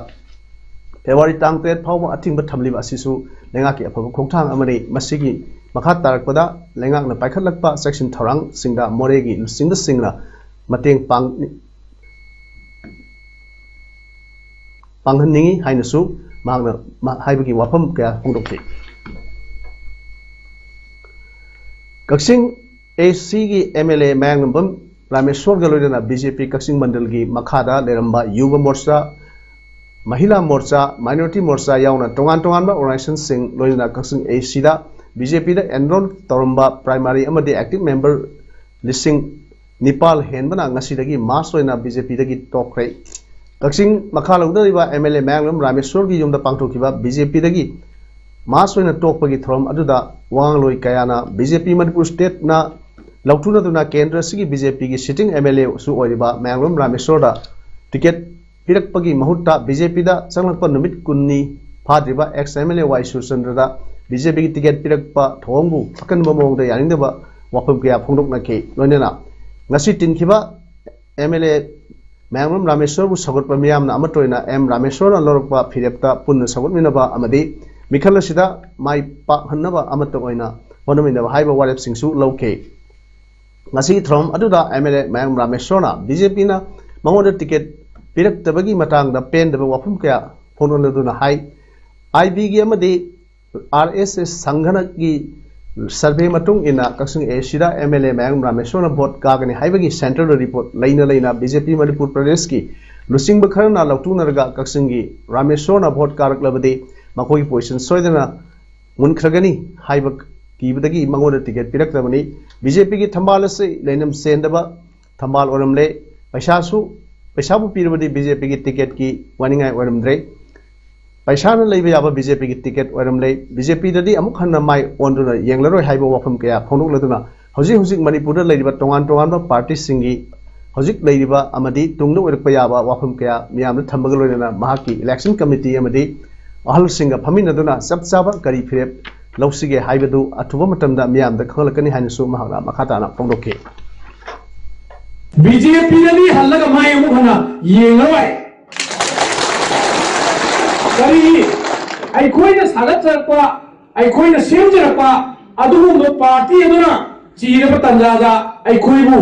February ꯇꯥꯡ ꯇꯔꯦꯠ ꯐꯥꯎꯕ ꯑꯊꯤꯡꯕ ꯊꯝꯂꯤꯕ ꯑꯁꯤꯁꯨ ꯂꯩꯉꯥꯛꯀꯤ ꯑꯐꯕ ꯈꯣꯡꯊꯥꯡ ꯑꯃꯅꯤ꯫ ꯃꯁꯤꯒꯤ ꯃꯈꯥ ꯇꯥꯔꯛꯄꯗ ꯂꯩꯉꯥꯛꯅ ꯄꯥꯏꯈꯠꯂꯛꯄ ꯆꯦꯛꯁꯤꯟ ꯊꯧꯔꯥꯡꯁꯤꯡꯗ ꯃꯣꯔꯦꯒꯤ ꯂꯨꯆꯤꯡꯕꯁꯤꯡꯅ ꯃꯇꯦꯡ ꯄꯥꯡ-, ꯄꯥꯡꯍꯟꯅꯤꯡꯏ ꯍꯥꯏꯅꯁꯨ ꯃꯍꯥꯛꯅ ꯃ-, ꯍꯥꯏꯕꯒꯤ ꯋꯥꯐꯝ ꯀꯌꯥ ꯐꯣꯡꯗꯣꯛꯈꯤ꯫ ꯀꯛꯆꯤꯡ ACꯒꯤ MLA ꯃꯌꯥꯡꯂꯝꯕꯝ ꯔꯥꯃꯦꯁꯣꯔꯒ ꯂꯣꯏꯅꯅ BJP ꯀꯛꯆꯤꯡ ꯃꯟꯗꯜꯒꯤ ꯃꯈꯥꯗ ꯂꯩꯔꯝꯕ ꯌꯨꯕ ꯃꯣꯔꯆꯥ, ꯃꯍꯤꯂꯥ ꯃꯣꯔꯆꯥ, minority ꯃꯣꯔꯆꯥ ꯌꯥꯎꯅ ꯇꯣꯉꯥꯟ ꯇꯣꯉꯥꯟꯕ organizationꯁꯤꯡ ꯂꯣꯏꯅꯅ ꯀꯛꯆꯤꯡ ACꯗ BJPꯗ enroll ꯇꯧꯔꯝꯕ primary ꯑꯃꯗꯤ active member ꯂꯤꯁꯤꯡ ꯅꯤꯄꯥꯜ ꯍꯦꯟꯕꯅ ꯉꯁꯤꯗꯒꯤ mass ꯑꯣꯏꯅ BJPꯗꯒꯤ ꯇꯣꯛꯈ꯭ꯔꯦ꯫ ꯀꯛꯆꯤꯡ ꯃꯈꯥ ꯂꯧꯗꯔꯤꯕ MLA ꯃꯌꯥꯡꯂꯝ ꯔꯥꯃꯦꯁꯣꯔꯒꯤ ꯌꯨꯝꯗ ꯄꯥꯡꯊꯣꯛꯈꯤꯕ BJPꯗꯒꯤ mass ꯑꯣꯏꯅ ꯇꯣꯛꯄꯒꯤ ꯊꯧꯔꯝ ꯑꯗꯨꯗ ꯋꯥꯉꯥꯡꯂꯣꯏ ꯀꯌꯥꯅ BJP ꯃꯅꯤꯄꯨꯔ stateꯅ ꯂꯧꯊꯨꯅꯗꯨꯅ ꯀꯦꯟꯗ꯭ꯔ ꯑꯁꯤꯒꯤ BJPꯒꯤ sitting MLAꯁꯨ ꯑꯣꯏꯔꯤꯕ ꯃꯌꯥꯡꯂꯝ ꯔꯥꯃꯦꯁꯣꯔꯗ ticket ꯄꯤꯔꯛꯄꯒꯤ ꯃꯍꯨꯠꯇ ꯕꯤ ꯖꯦ ꯄꯤꯗ ꯆꯪꯂꯛꯄ ꯅꯨꯃꯤꯠ ꯀꯨꯟꯅꯤ ꯐꯥꯗ꯭ꯔꯤꯕ ex M L A Y ꯁꯨꯔꯆꯟꯗ꯭ꯔꯗ ꯕꯤ ꯖꯦ ꯄꯤꯒꯤ ꯇꯤꯀꯦꯠ ꯄꯤꯔꯛꯄ ꯊꯧꯑꯣꯡꯕꯨ ꯑꯀꯟꯕ ꯃꯑꯣꯡꯗ ꯌꯥꯅꯤꯡꯗꯕ ꯋꯥꯐꯝ ꯀꯌꯥ ꯐꯣꯡꯗꯣꯛꯅꯈꯤ꯫ ꯂꯣꯏꯅꯅ ꯉꯁꯤ ꯇꯤꯟꯈꯤꯕ M L A ꯃꯌꯥꯡꯂꯝ ꯔꯥꯃꯦꯁ꯭ꯋꯔꯕꯨ ꯁꯧꯒꯠꯄ ꯃꯤꯌꯥꯝꯅ ꯑꯃꯠꯇ ꯑꯣꯏꯅ M ꯔꯥꯃꯦꯁ꯭ꯋꯔꯅ ꯂꯧꯔꯛꯄ ꯐꯤꯔꯦꯞꯇ ꯄꯨꯟꯅ ꯁꯧꯒꯠꯃꯤꯟꯅꯕ ꯑꯃꯗꯤ ꯃꯤꯈꯜ ꯑꯁꯤꯗ ꯃꯥꯏ ꯄꯥꯛꯍꯟꯅꯕ ꯑꯃꯠꯇ ꯑꯣꯏꯅ ꯍꯣꯠꯅꯃꯤꯟꯅꯕ ꯍꯥꯏꯕ ꯋꯥꯔꯦꯞꯁꯤꯡꯁꯨ ꯂꯧꯈꯤ꯫ ꯉꯁꯤꯒꯤ ꯊꯧꯔꯝ ꯑꯗꯨꯗ M L A ꯃꯌꯥꯡꯂꯝ ꯔꯥꯃꯦꯁ꯭ꯋꯔꯅ ꯕꯤ ꯖꯦ ꯄꯤꯅ ꯃꯉꯣꯟꯗ ꯇꯤꯀꯦꯠ ꯄꯤꯔꯛꯇꯕꯒꯤ ꯃꯇꯥꯡꯗ ꯄꯦꯟꯗꯕ ꯋꯥꯐꯝ ꯀꯌꯥ ꯐꯣꯡꯗꯣꯛꯂꯗꯨꯅ ꯍꯥꯏ, ꯑꯥꯏ ꯕꯤꯒꯤ ꯑꯃꯗꯤ ꯑꯥꯔ ꯑꯦꯁ ꯑꯦꯁ ꯁꯪꯒꯅꯒꯤ ꯁꯔꯚꯦ ꯃꯇꯨꯡ ꯏꯟꯅ ꯀꯛꯆꯤꯡ ꯑꯦ ꯁꯤꯗ M L A Mayanglam ꯔꯥꯃꯦꯁ꯭ꯋꯔꯅ vote ꯀꯥꯒꯅꯤ ꯍꯥꯏꯕꯒꯤ ꯁꯦꯟꯇ꯭ꯔꯦꯜ ꯔꯤꯄꯣꯔꯠ ꯂꯩꯅ ꯂꯩꯅ ꯕꯤ ꯖꯦ ꯄꯤ ꯃꯅꯤꯄꯨꯔ ꯄ꯭ꯔꯗꯦꯁꯀꯤ ꯂꯨꯆꯤꯡꯕ ꯈꯔꯅ ꯂꯧꯇꯨꯅꯔꯒ ꯀꯛꯆꯤꯡꯒꯤ ꯔꯥꯃꯦꯁ꯭ꯋꯔꯅ ꯚꯣꯠ ꯀꯥꯔꯛꯂꯕꯗꯤ ꯃꯈꯣꯏꯒꯤ ꯄꯣꯖꯤꯁꯟ ꯁꯣꯏꯗꯅ ꯃꯨꯟꯈ꯭ꯔꯒꯅꯤ ꯍꯥꯏꯕ ꯀꯤꯕꯗꯒꯤ ꯃꯉꯣꯟꯗ ꯇꯤꯀꯦꯠ ꯄꯤꯔꯛꯇꯕꯅꯤ꯫ ꯕꯤ ꯖꯦ ꯄꯤꯒꯤ ꯊꯝꯕꯥꯜ ꯑꯁꯤ ꯂꯩꯅꯝ ꯆꯦꯟꯗꯕ ꯊꯝꯕꯥꯜ ꯑꯣꯏꯔꯝꯂꯦ꯫ ꯄꯩꯁꯥꯁꯨ, ꯄꯩꯁꯥꯕꯨ ꯄꯤꯔꯕꯗꯤ ꯕꯤ ꯖꯦ ꯄꯤꯒꯤ ꯇꯤꯀꯦꯠꯀꯤ ꯋꯥꯅꯤꯡꯉꯥꯏ ꯑꯣꯏꯔꯝꯗ꯭ꯔꯦ꯫ ꯄꯩꯁꯥꯅ ꯂꯩꯕ ꯌꯥꯕ ꯕꯤ ꯖꯦ ꯄꯤꯒꯤ ꯇꯤꯀꯦꯠ ꯑꯣꯏꯔꯝꯂꯦ꯫ ꯕꯤ ꯖꯦ ꯄꯤꯗꯗꯤ ꯑꯃꯨꯛ ꯍꯟꯅ ꯃꯥꯏ ꯑꯣꯟꯗꯨꯅ ꯌꯦꯡꯂꯔꯣꯏ ꯍꯥꯏꯕ ꯋꯥꯐꯝ ꯀꯌꯥ ꯐꯣꯡꯗꯣꯛꯂꯗꯨꯅ ꯍꯧꯖꯤꯛ ꯍꯧꯖꯤꯛ ꯃꯅꯤꯄꯨꯔꯗ ꯂꯩꯔꯤꯕ ꯇꯣꯉꯥꯟ ꯇꯣꯉꯥꯟꯕ ꯄꯥꯔꯇꯤꯁꯤꯡꯒꯤ ꯍꯧꯖꯤꯛ ꯂꯩꯔꯤꯕ ꯑꯃꯗꯤ ꯇꯨꯡꯗ ꯑꯣꯏꯔꯛꯄ ꯌꯥꯕ ꯋꯥꯐꯝ ꯀꯌꯥ ꯃꯤꯌꯥꯝꯗ ꯊꯝꯕꯒ ꯂꯣꯏꯅꯅ ꯃꯍꯥꯛꯀꯤ ꯏꯂꯦꯛꯁꯟ ꯀꯃꯤꯇꯤ ꯑꯃꯗꯤ ꯑꯍꯜꯁꯤꯡꯒ ꯐꯝꯃꯤꯟꯅꯗꯨꯅ ꯆꯞ ꯆꯥꯕ ꯀꯔꯤ ꯐꯤꯔꯦꯞ ꯂꯧꯁꯤꯒꯦ ꯍꯥꯏꯕꯗꯨ ꯑꯊꯨꯕ ꯃꯇꯝꯗ ꯃꯤꯌꯥꯝꯗ ꯈꯪꯍꯜꯂꯛꯀꯅꯤ ꯍꯥꯏꯅꯁꯨ ꯃꯍꯥꯛꯅ ꯃꯈꯥ ꯇꯥꯅ ꯐꯣꯡꯗꯣꯛꯈꯤ꯫ ꯕꯤ ꯖꯦ ꯄꯤꯗꯗꯤ ꯍꯜꯂꯒ ꯃꯥꯏ ꯑꯃꯨꯛ ꯍꯟꯅ ꯌꯦꯡꯉꯔꯣꯏ꯫ ꯀꯔꯤ ꯑꯩꯈꯣꯏꯅ ꯁꯥꯒꯠꯆꯔꯛꯄ, ꯑꯩꯈꯣꯏꯅ ꯁꯦꯝꯖꯔꯛꯄ ꯑꯗꯨꯒꯨꯝꯕ ꯄꯥꯔꯇꯤ ꯑꯗꯨꯅ ꯆꯤꯔꯕ ꯇꯥꯟꯖꯥꯗ ꯑꯩꯈꯣꯏꯕꯨ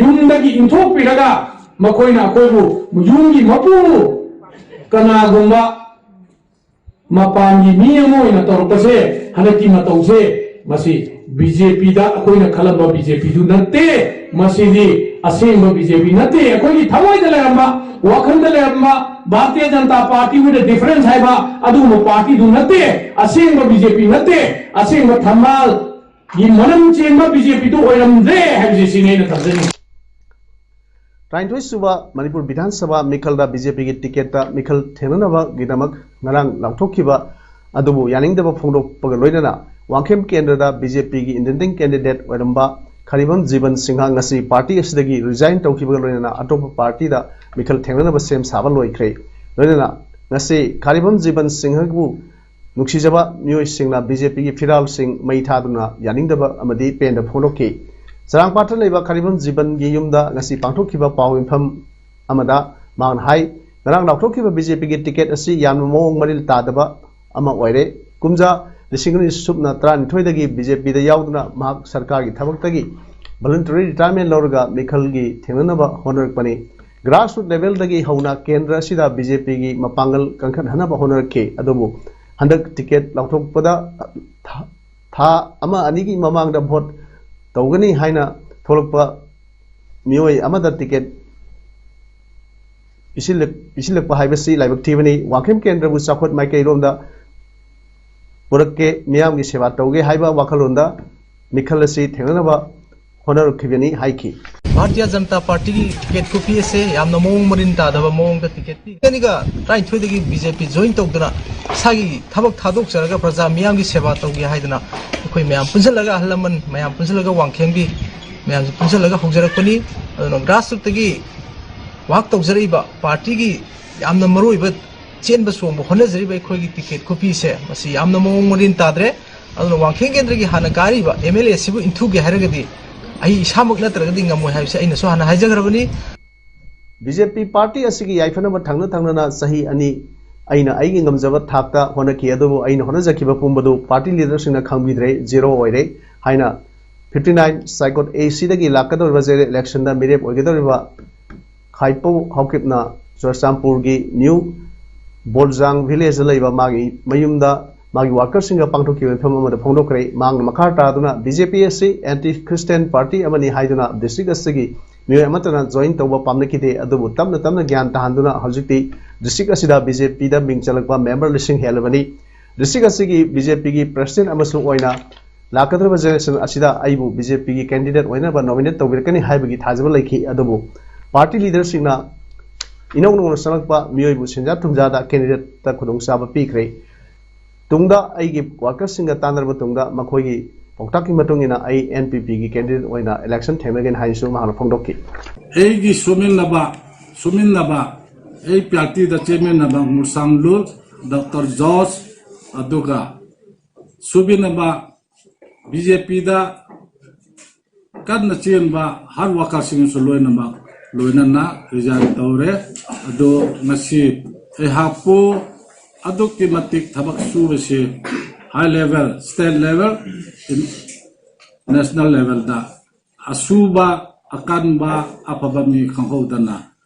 ꯌꯨꯝꯗꯒꯤ ꯏꯟꯊꯣꯛꯄꯤꯔꯒ ꯃꯈꯣꯏꯅ ꯑꯩꯈꯣꯏꯕꯨ ꯌꯨꯝꯒꯤ ꯃꯄꯨꯕꯨ ꯀꯅꯥꯒꯨꯝꯕ ꯃꯄꯥꯟꯒꯤ ꯃꯤ ꯑꯃ ꯑꯣꯏꯅ ꯇꯧꯔꯛꯄꯁꯦ, ꯍꯟꯗꯛꯀꯤ ꯃꯇꯧꯁꯦ, ꯃꯁꯤ ꯕꯤ ꯖꯦ ꯄꯤꯗ ꯑꯩꯈꯣꯏꯅ ꯈꯜꯂꯝꯕ ꯕꯤ ꯖꯦ ꯄꯤꯗꯨ ꯅꯠꯇꯦ꯫ ꯃꯁꯤꯗꯤ ꯑꯁꯦꯡꯕ ꯕꯤ ꯖꯦ ꯄꯤ ꯅꯠꯇꯦ꯫ ꯑꯩꯈꯣꯏꯒꯤ ꯊꯃꯣꯏꯗ ꯂꯩꯔꯝꯕ, ꯋꯥꯈꯜꯗ ꯂꯩꯔꯝꯕ Bharatiya Janata party with a difference ꯍꯥꯏꯕ ꯑꯗꯨꯒꯨꯝꯕ ꯄꯥꯔꯇꯤꯗꯨ ꯅꯠꯇꯦ꯫ ꯑꯁꯦꯡꯕ ꯕꯤ ꯖꯦ ꯄꯤ ꯅꯠꯇꯦ꯫ ꯑꯁꯦꯡꯕ ꯊꯝꯕꯥꯜꯒꯤ ꯃꯅꯝ ꯆꯦꯟꯕ ꯕꯤ ꯖꯦ ꯄꯤꯗꯨ ꯑꯣꯏꯔꯝꯗ꯭ꯔꯦ ꯍꯥꯏꯕꯁꯤ ꯁꯤꯅꯤ ꯑꯩꯅ ꯊꯝꯖꯅꯤꯡꯉꯤ꯫ ꯇꯔꯥꯅꯤꯊꯣꯏ ꯁꯨꯕ ꯃꯅꯤꯄꯨꯔ ꯕꯤꯙꯥꯟ ꯁꯚꯥ ꯃꯤꯈꯜꯗ ꯕꯤ ꯖꯦ ꯄꯤꯒꯤ ꯇꯤꯀꯦꯠꯇ ꯃꯤꯈꯜ ꯊꯦꯡꯅꯅꯕꯒꯤꯗꯃꯛ ꯉꯔꯥꯡ ꯂꯥꯎꯊꯣꯛꯈꯤꯕ ꯑꯗꯨꯕꯨ ꯌꯥꯅꯤꯡꯗꯕ ꯐꯣꯡꯗꯣꯛꯄꯒ ꯂꯣꯏꯅꯅ ꯋꯥꯡꯈꯦꯝ ꯀꯦꯟꯗ꯭ꯔꯗ ꯕꯤ ꯖꯦ ꯄꯤꯒꯤ ꯏꯟꯗꯤꯄꯦꯟꯗꯦꯟ ꯀꯦꯟꯗꯤꯗꯦꯠ ꯑꯣꯏꯔꯝꯕ ꯈꯥꯔꯤꯕꯝ ꯖꯤꯕꯟ ꯁꯤꯡꯍ ꯉꯁꯤ ꯄꯥꯔꯇꯤ ꯑꯁꯤꯗꯒꯤ ꯔꯤꯖꯥꯏꯟ ꯇꯧꯈꯤꯕꯒ ꯂꯣꯏꯅꯅ ꯑꯇꯣꯞꯄ ꯄꯥꯔꯇꯤꯗ ꯃꯤꯈꯜ ꯊꯦꯡꯅꯅꯕ ꯁꯦꯝ ꯁꯥꯕ ꯂꯣꯏꯈ꯭ꯔꯦ꯫ ꯂꯣꯏꯅꯅ ꯉꯁꯤ ꯈꯥꯔꯤꯕꯝ ꯖꯤꯕꯟ ꯁꯤꯡꯍꯕꯨ ꯅꯨꯡꯁꯤꯖꯕ ꯃꯤꯑꯣꯏꯁꯤꯡꯅ ꯕꯤ ꯖꯦ ꯄꯤꯒꯤ ꯐꯤꯔꯥꯜꯁꯤꯡ ꯃꯩ ꯊꯥꯗꯨꯅ ꯌꯥꯅꯤꯡꯗꯕ ꯑꯃꯗꯤ ꯄꯦꯟꯗꯕ ꯐꯣꯡꯗꯣꯛꯈꯤ꯫ ꯆꯔꯥꯡꯄꯥꯠꯇ ꯂꯩꯕ ꯈꯥꯔꯤꯕꯝ ꯖꯤꯕꯟꯒꯤ ꯌꯨꯝꯗ ꯉꯁꯤ ꯄꯥꯡꯊꯣꯛꯈꯤꯕ ꯄꯥꯎ ꯃꯤꯐꯝ ꯑꯃꯗ ꯃꯍꯥꯛꯅ ꯍꯥꯏ, ꯉꯔꯥꯡ ꯂꯥꯎꯊꯣꯛꯈꯤꯕ ꯕꯤ ꯖꯦ ꯄꯤꯒꯤ ꯇꯤꯀꯦꯠ ꯑꯁꯤ ꯌꯥꯝꯅ ꯃꯑꯣꯡ ꯃꯔꯤꯜ ꯇꯥꯗꯕ ꯑꯃ ꯑꯣꯏꯔꯦ꯫ ꯀꯨꯝꯖꯥ ꯂꯤꯁꯤꯡ ꯑꯅꯤ ꯁꯨꯞꯅ ꯇꯔꯥꯅꯤꯊꯣꯏꯗꯒꯤ ꯕꯤ ꯖꯦ ꯄꯤꯗ ꯌꯥꯎꯗꯨꯅ ꯃꯍꯥꯛ ꯁꯔꯀꯥꯔꯒꯤ ꯊꯕꯛꯇꯒꯤ voluntary retirement ꯂꯧꯔꯒ ꯃꯤꯈꯜꯒꯤ ꯊꯦꯡꯅꯅꯕ ꯍꯣꯠꯅꯔꯛꯄꯅꯤ꯫ Grassroot levelꯗꯒꯤ ꯍꯧꯅ ꯀꯦꯟꯗ꯭ꯔ ꯑꯁꯤꯗ ꯕꯤ ꯖꯦ ꯄꯤꯒꯤ ꯃꯄꯥꯡꯒꯜ ꯀꯟꯈꯠꯍꯟꯅꯕ ꯍꯣꯠꯅꯔꯛꯈꯤ꯫ ꯑꯗꯨꯕꯨ ꯍꯟꯗꯛ ꯇꯤꯀꯦꯠ ꯂꯥꯎꯊꯣꯛꯄꯗ ꯊꯥ, ꯊꯥ ꯑꯃ ꯑꯅꯤꯒꯤ ꯃꯃꯥꯡꯗ ꯚꯣꯠ ꯇꯧꯒꯅꯤ ꯍꯥꯏꯅ ꯊꯣꯛꯂꯛꯄ ꯃꯤꯑꯣꯏ ꯑꯃꯗ ꯇꯤꯀꯦꯠ ꯄꯤꯁꯤꯜꯂꯛ-, ꯄꯤꯁꯤꯜꯂꯛꯄ ꯍꯥꯏꯕꯁꯤ ꯂꯥꯏꯕꯛ ꯊꯤꯕꯅꯤ꯫ ꯋꯥꯡꯈꯦꯝ ꯀꯦꯟꯗ꯭ꯔꯕꯨ ꯆꯥꯎꯈꯠ ꯃꯥꯏꯀꯩꯔꯣꯝꯗ ꯄꯨꯔꯛꯀꯦ, ꯃꯤꯌꯥꯝꯒꯤ ꯁꯦꯕꯥ ꯇꯧꯒꯦ ꯍꯥꯏꯕ ꯋꯥꯈꯜꯂꯣꯟꯗ ꯃꯤꯈꯜ ꯑꯁꯤ ꯊꯦꯡꯅꯅꯕ ꯍꯣꯠꯅꯔꯛꯈꯤꯕꯅꯤ ꯍꯥꯏꯈꯤ꯫ ꯚꯥꯔꯇꯤꯌ ꯖꯅꯇꯥ ꯄꯥꯔꯇꯤꯒꯤ ꯇꯤꯀꯦꯠ ꯈꯨꯄꯤ ꯑꯁꯦ ꯌꯥꯝꯅ ꯃꯑꯣꯡ ꯃꯔꯤꯟ ꯇꯥꯗꯕ ꯃꯑꯣꯡꯗ ꯇꯤꯀꯦꯠ ꯄꯤ꯫ ꯑꯅꯤꯒ ꯇꯔꯥꯅꯤꯊꯣꯏꯗꯒꯤ ꯕꯤ ꯖꯦ ꯄꯤ ꯖꯣꯏꯟ ꯇꯧꯗꯨꯅ ꯏꯁꯥꯒꯤ ꯊꯕꯛ ꯊꯥꯗꯣꯛꯆꯔꯒ ꯄ꯭ꯔꯖꯥ ꯃꯤꯌꯥꯝꯒꯤ ꯁꯦꯕꯥ ꯇꯧꯒꯦ ꯍꯥꯏꯗꯅ ꯑꯩꯈꯣꯏ ꯃꯌꯥꯝ ꯄꯨꯟꯁꯤꯜꯂꯒ, ꯑꯍꯜ ꯂꯃꯟ ꯃꯌꯥꯝ ꯄꯨꯟꯁꯤꯜꯂꯒ, ꯋꯥꯡꯈꯦꯝꯒꯤ ꯃꯌꯥꯝꯁꯦ ꯄꯨꯟꯁꯤꯜꯂꯒ ꯍꯧꯖꯔꯛꯄꯅꯤ꯫ ꯑꯗꯨꯅ ꯒ꯭ꯔꯥꯁꯔꯨꯠꯇꯒꯤ ꯋꯥꯛ ꯇꯧꯖꯔꯛꯏꯕ ꯄꯥꯔꯇꯤꯒꯤ ꯌꯥꯝꯅ ꯃꯔꯨꯑꯣꯏꯕ ꯆꯦꯟꯕ ꯆꯣꯡꯕ ꯍꯣꯠꯅꯖꯔꯤꯕ ꯑꯩꯈꯣꯏꯒꯤ ꯇꯤꯀꯦꯠ ꯈꯨꯄꯤꯁꯦ ꯃꯁꯤ ꯌꯥꯝꯅ ꯃꯑꯣꯡ ꯃꯔꯤꯟ ꯇꯥꯗ꯭ꯔꯦ꯫ ꯑꯗꯨꯅ ꯋꯥꯡꯈꯦꯝ ꯀꯦꯟꯗ꯭ꯔꯒꯤ ꯍꯥꯟꯅ ꯀꯥꯔꯤꯕ ꯑꯦꯝ ꯑꯦꯜ ꯑꯦ ꯑꯁꯤꯕꯨ ꯏꯟꯊꯨꯒꯦ ꯍꯥꯏꯔꯒꯗꯤ ꯑꯩ ꯏꯁꯥꯃꯛ ꯅꯠꯇ꯭ꯔꯒꯗꯤ ꯉꯝꯃꯣꯏ ꯍꯥꯏꯕꯁꯤ ꯑꯩꯅꯁꯨ ꯍꯥꯟꯅ ꯍꯥꯏꯖꯈ꯭ꯔꯕꯅꯤ꯫ ꯕꯤ ꯖꯦ ꯄꯤ ꯄꯥꯔꯇꯤ ꯑꯁꯤꯒꯤ ꯌꯥꯏꯐꯅꯕ ꯊꯪꯅ ꯊꯪꯅꯅ ꯆꯍꯤ ꯑꯅꯤ ꯑꯩꯅ ꯑꯩꯒꯤ ꯉꯝꯖꯕ ꯊꯥꯛꯇ ꯍꯣꯠꯅꯈꯤ, ꯑꯗꯨꯕꯨ ꯑꯩꯅ ꯍꯣꯠꯅꯖꯈꯤꯕ ꯄꯨꯝꯕꯗꯨ ꯄꯥꯔꯇꯤ ꯂꯤꯗꯔꯁꯤꯡꯅ ꯈꯪꯕꯤꯗ꯭ꯔꯦ, ꯖꯦꯔꯣ ꯑꯣꯏꯔꯦ ꯍꯥꯏꯅ ꯐꯤꯐꯇꯤ ꯅꯥꯏꯟ ꯁꯥꯏꯀꯣꯠ ꯑꯦ ꯁꯤꯗꯒꯤ ꯂꯥꯛꯀꯗꯧꯔꯤꯕ ꯖꯦꯅꯔꯦꯜ ꯏꯂꯦꯛꯁꯟꯗ ꯃꯤꯔꯦꯞ ꯑꯣꯏꯒꯗꯧꯔꯤꯕ ꯈꯥꯏꯄꯧ ꯍꯥꯎꯀꯤꯞꯅ ꯆꯨꯔꯆꯥꯟꯄꯨꯔꯒꯤ ꯅ꯭ꯌꯨ ꯕꯣꯜꯖꯥꯡ ꯚꯤꯂꯦꯖꯇ ꯂꯩꯕ ꯃꯥꯒꯤ ꯃꯌꯨꯝꯗ ꯃꯥꯒꯤ ꯋꯥꯔꯀꯔꯁꯤꯡꯒ ꯄꯥꯡꯊꯣꯛꯈꯤꯕ ꯃꯤꯐꯝ ꯑꯃꯗ ꯐꯣꯡꯗꯣꯛꯈ꯭ꯔꯦ꯫ ꯃꯍꯥꯛꯅ ꯃꯈꯥ ꯇꯥꯗꯨꯅ ꯕꯤ ꯖꯦ ꯄꯤ ꯑꯁꯤ ꯑꯦꯟꯇꯤ ꯈ꯭ꯔꯤꯁꯇꯤꯌꯥꯟ ꯄꯥꯔꯇꯤ ꯑꯃꯅꯤ ꯍꯥꯏꯗꯨꯅ ꯗꯤꯁꯇ꯭ꯔꯤꯛ ꯑꯁꯤꯒꯤ ꯃꯤꯑꯣꯏ ꯑꯃꯠꯇꯅ ꯖꯣꯏꯟ ꯇꯧꯕ ꯄꯥꯝꯅꯈꯤꯗꯦ, ꯑꯗꯨꯕꯨ ꯇꯞꯅ ꯇꯞꯅ ꯒ꯭ꯌꯥꯟ ꯇꯥꯍꯟꯗꯨꯅ ꯍꯧꯖꯤꯛꯇꯤ ꯗꯤꯁꯇ꯭ꯔꯤꯛ ꯑꯁꯤꯗ ꯕꯤ ꯖꯦ ꯄꯤꯗ ꯃꯤꯡ ꯆꯜꯂꯛꯄ ꯃꯦꯝꯕꯔ ꯂꯤꯁꯤꯡ ꯍꯦꯜꯂꯕꯅꯤ꯫ ꯗꯤꯁꯇ꯭ꯔꯤꯛ ꯑꯁꯤꯒꯤ ꯕꯤ ꯖꯦ ꯄꯤꯒꯤ ꯄ꯭ꯔꯦꯁꯤꯗꯦꯟꯠ ꯑꯃꯁꯨ ꯑꯣꯏꯅ ꯂꯥꯛꯀꯗꯧꯔꯤꯕ ꯖꯦꯅꯦꯔꯦꯁꯟ ꯑꯁꯤꯗ ꯑꯩꯕꯨ ꯕꯤ ꯖꯦ ꯄꯤꯒꯤ ꯀꯦꯟꯗꯤꯗꯦꯠ ꯑꯣꯏꯅꯕ ꯅꯣꯃꯤꯅꯦꯠ ꯇꯧꯕꯤꯔꯛꯀꯅꯤ ꯍꯥꯏꯕꯒꯤ ꯊꯥꯖꯕ ꯂꯩꯈꯤ꯫ ꯑꯗꯨꯕꯨ ꯄꯥꯔꯇꯤ ꯂꯤꯗꯔꯁꯤꯡꯅ ꯏꯅꯧ ꯅꯧꯅ ꯆꯪꯂꯛꯄ ꯃꯤꯑꯣꯏꯕꯨ ꯁꯦꯟꯖꯥ ꯊꯨꯝꯖꯥꯗ ꯀꯦꯟꯗꯤꯗꯦꯠꯇ ꯈꯨꯗꯣꯡꯆꯥꯕ ꯄꯤꯈ꯭ꯔꯦ꯫ ꯇꯨꯡꯗ ꯑꯩꯒꯤ ꯋꯥꯔꯀꯔꯁꯤꯡꯒ ꯇꯥꯟꯅꯔꯕ ꯃꯇꯨꯡꯗ ꯃꯈꯣꯏꯒꯤ ꯄꯥꯎꯇꯥꯛꯀꯤ ꯃꯇꯨꯡ ꯏꯟꯅ ꯑꯩ N P P ꯒꯤ candidate ꯑꯣꯏꯅ election ꯊꯦꯡꯅꯒꯅꯤ ꯍꯥꯏꯅꯁꯨ ꯃꯍꯥꯛꯅ ꯐꯣꯡꯗꯣꯛꯈꯤ꯫ ꯑꯩꯒꯤ ꯁꯨꯃꯤꯟꯅꯕ ꯁꯨꯃꯤꯟꯅꯕ ꯑꯩ ꯄꯥꯔꯇꯤꯗ ꯆꯦꯟꯃꯤꯟꯅꯕ ꯃꯨꯔꯁꯥꯡꯂꯨ ꯗꯣꯛꯇꯔ ꯖꯣꯔꯖ ꯑꯗꯨꯒ ꯁꯨꯃꯤꯟꯅꯕ ꯕꯤ ꯖꯦ ꯄꯤꯗ ꯀꯟꯅ ꯆꯦꯟꯕ ꯍꯥꯔꯗ ꯋꯥꯔꯀꯔꯁꯤꯡꯁꯨ ꯂꯣꯏꯅꯃꯛ ꯂꯣꯏꯅꯅ resign ꯇꯧꯔꯦ꯫ ꯑꯗꯣ ꯉꯁꯤ ꯑꯩꯍꯥꯛꯄꯨ ꯑꯗꯨꯛꯀꯤ ꯃꯇꯤꯛ ꯊꯕꯛ ꯁꯨꯕꯁꯤ high level, state level, national levelꯗ ꯑꯁꯨꯕ ꯑꯀꯟꯕ ꯑꯐꯕ ꯃꯤ ꯈꯪꯍꯧꯗꯅ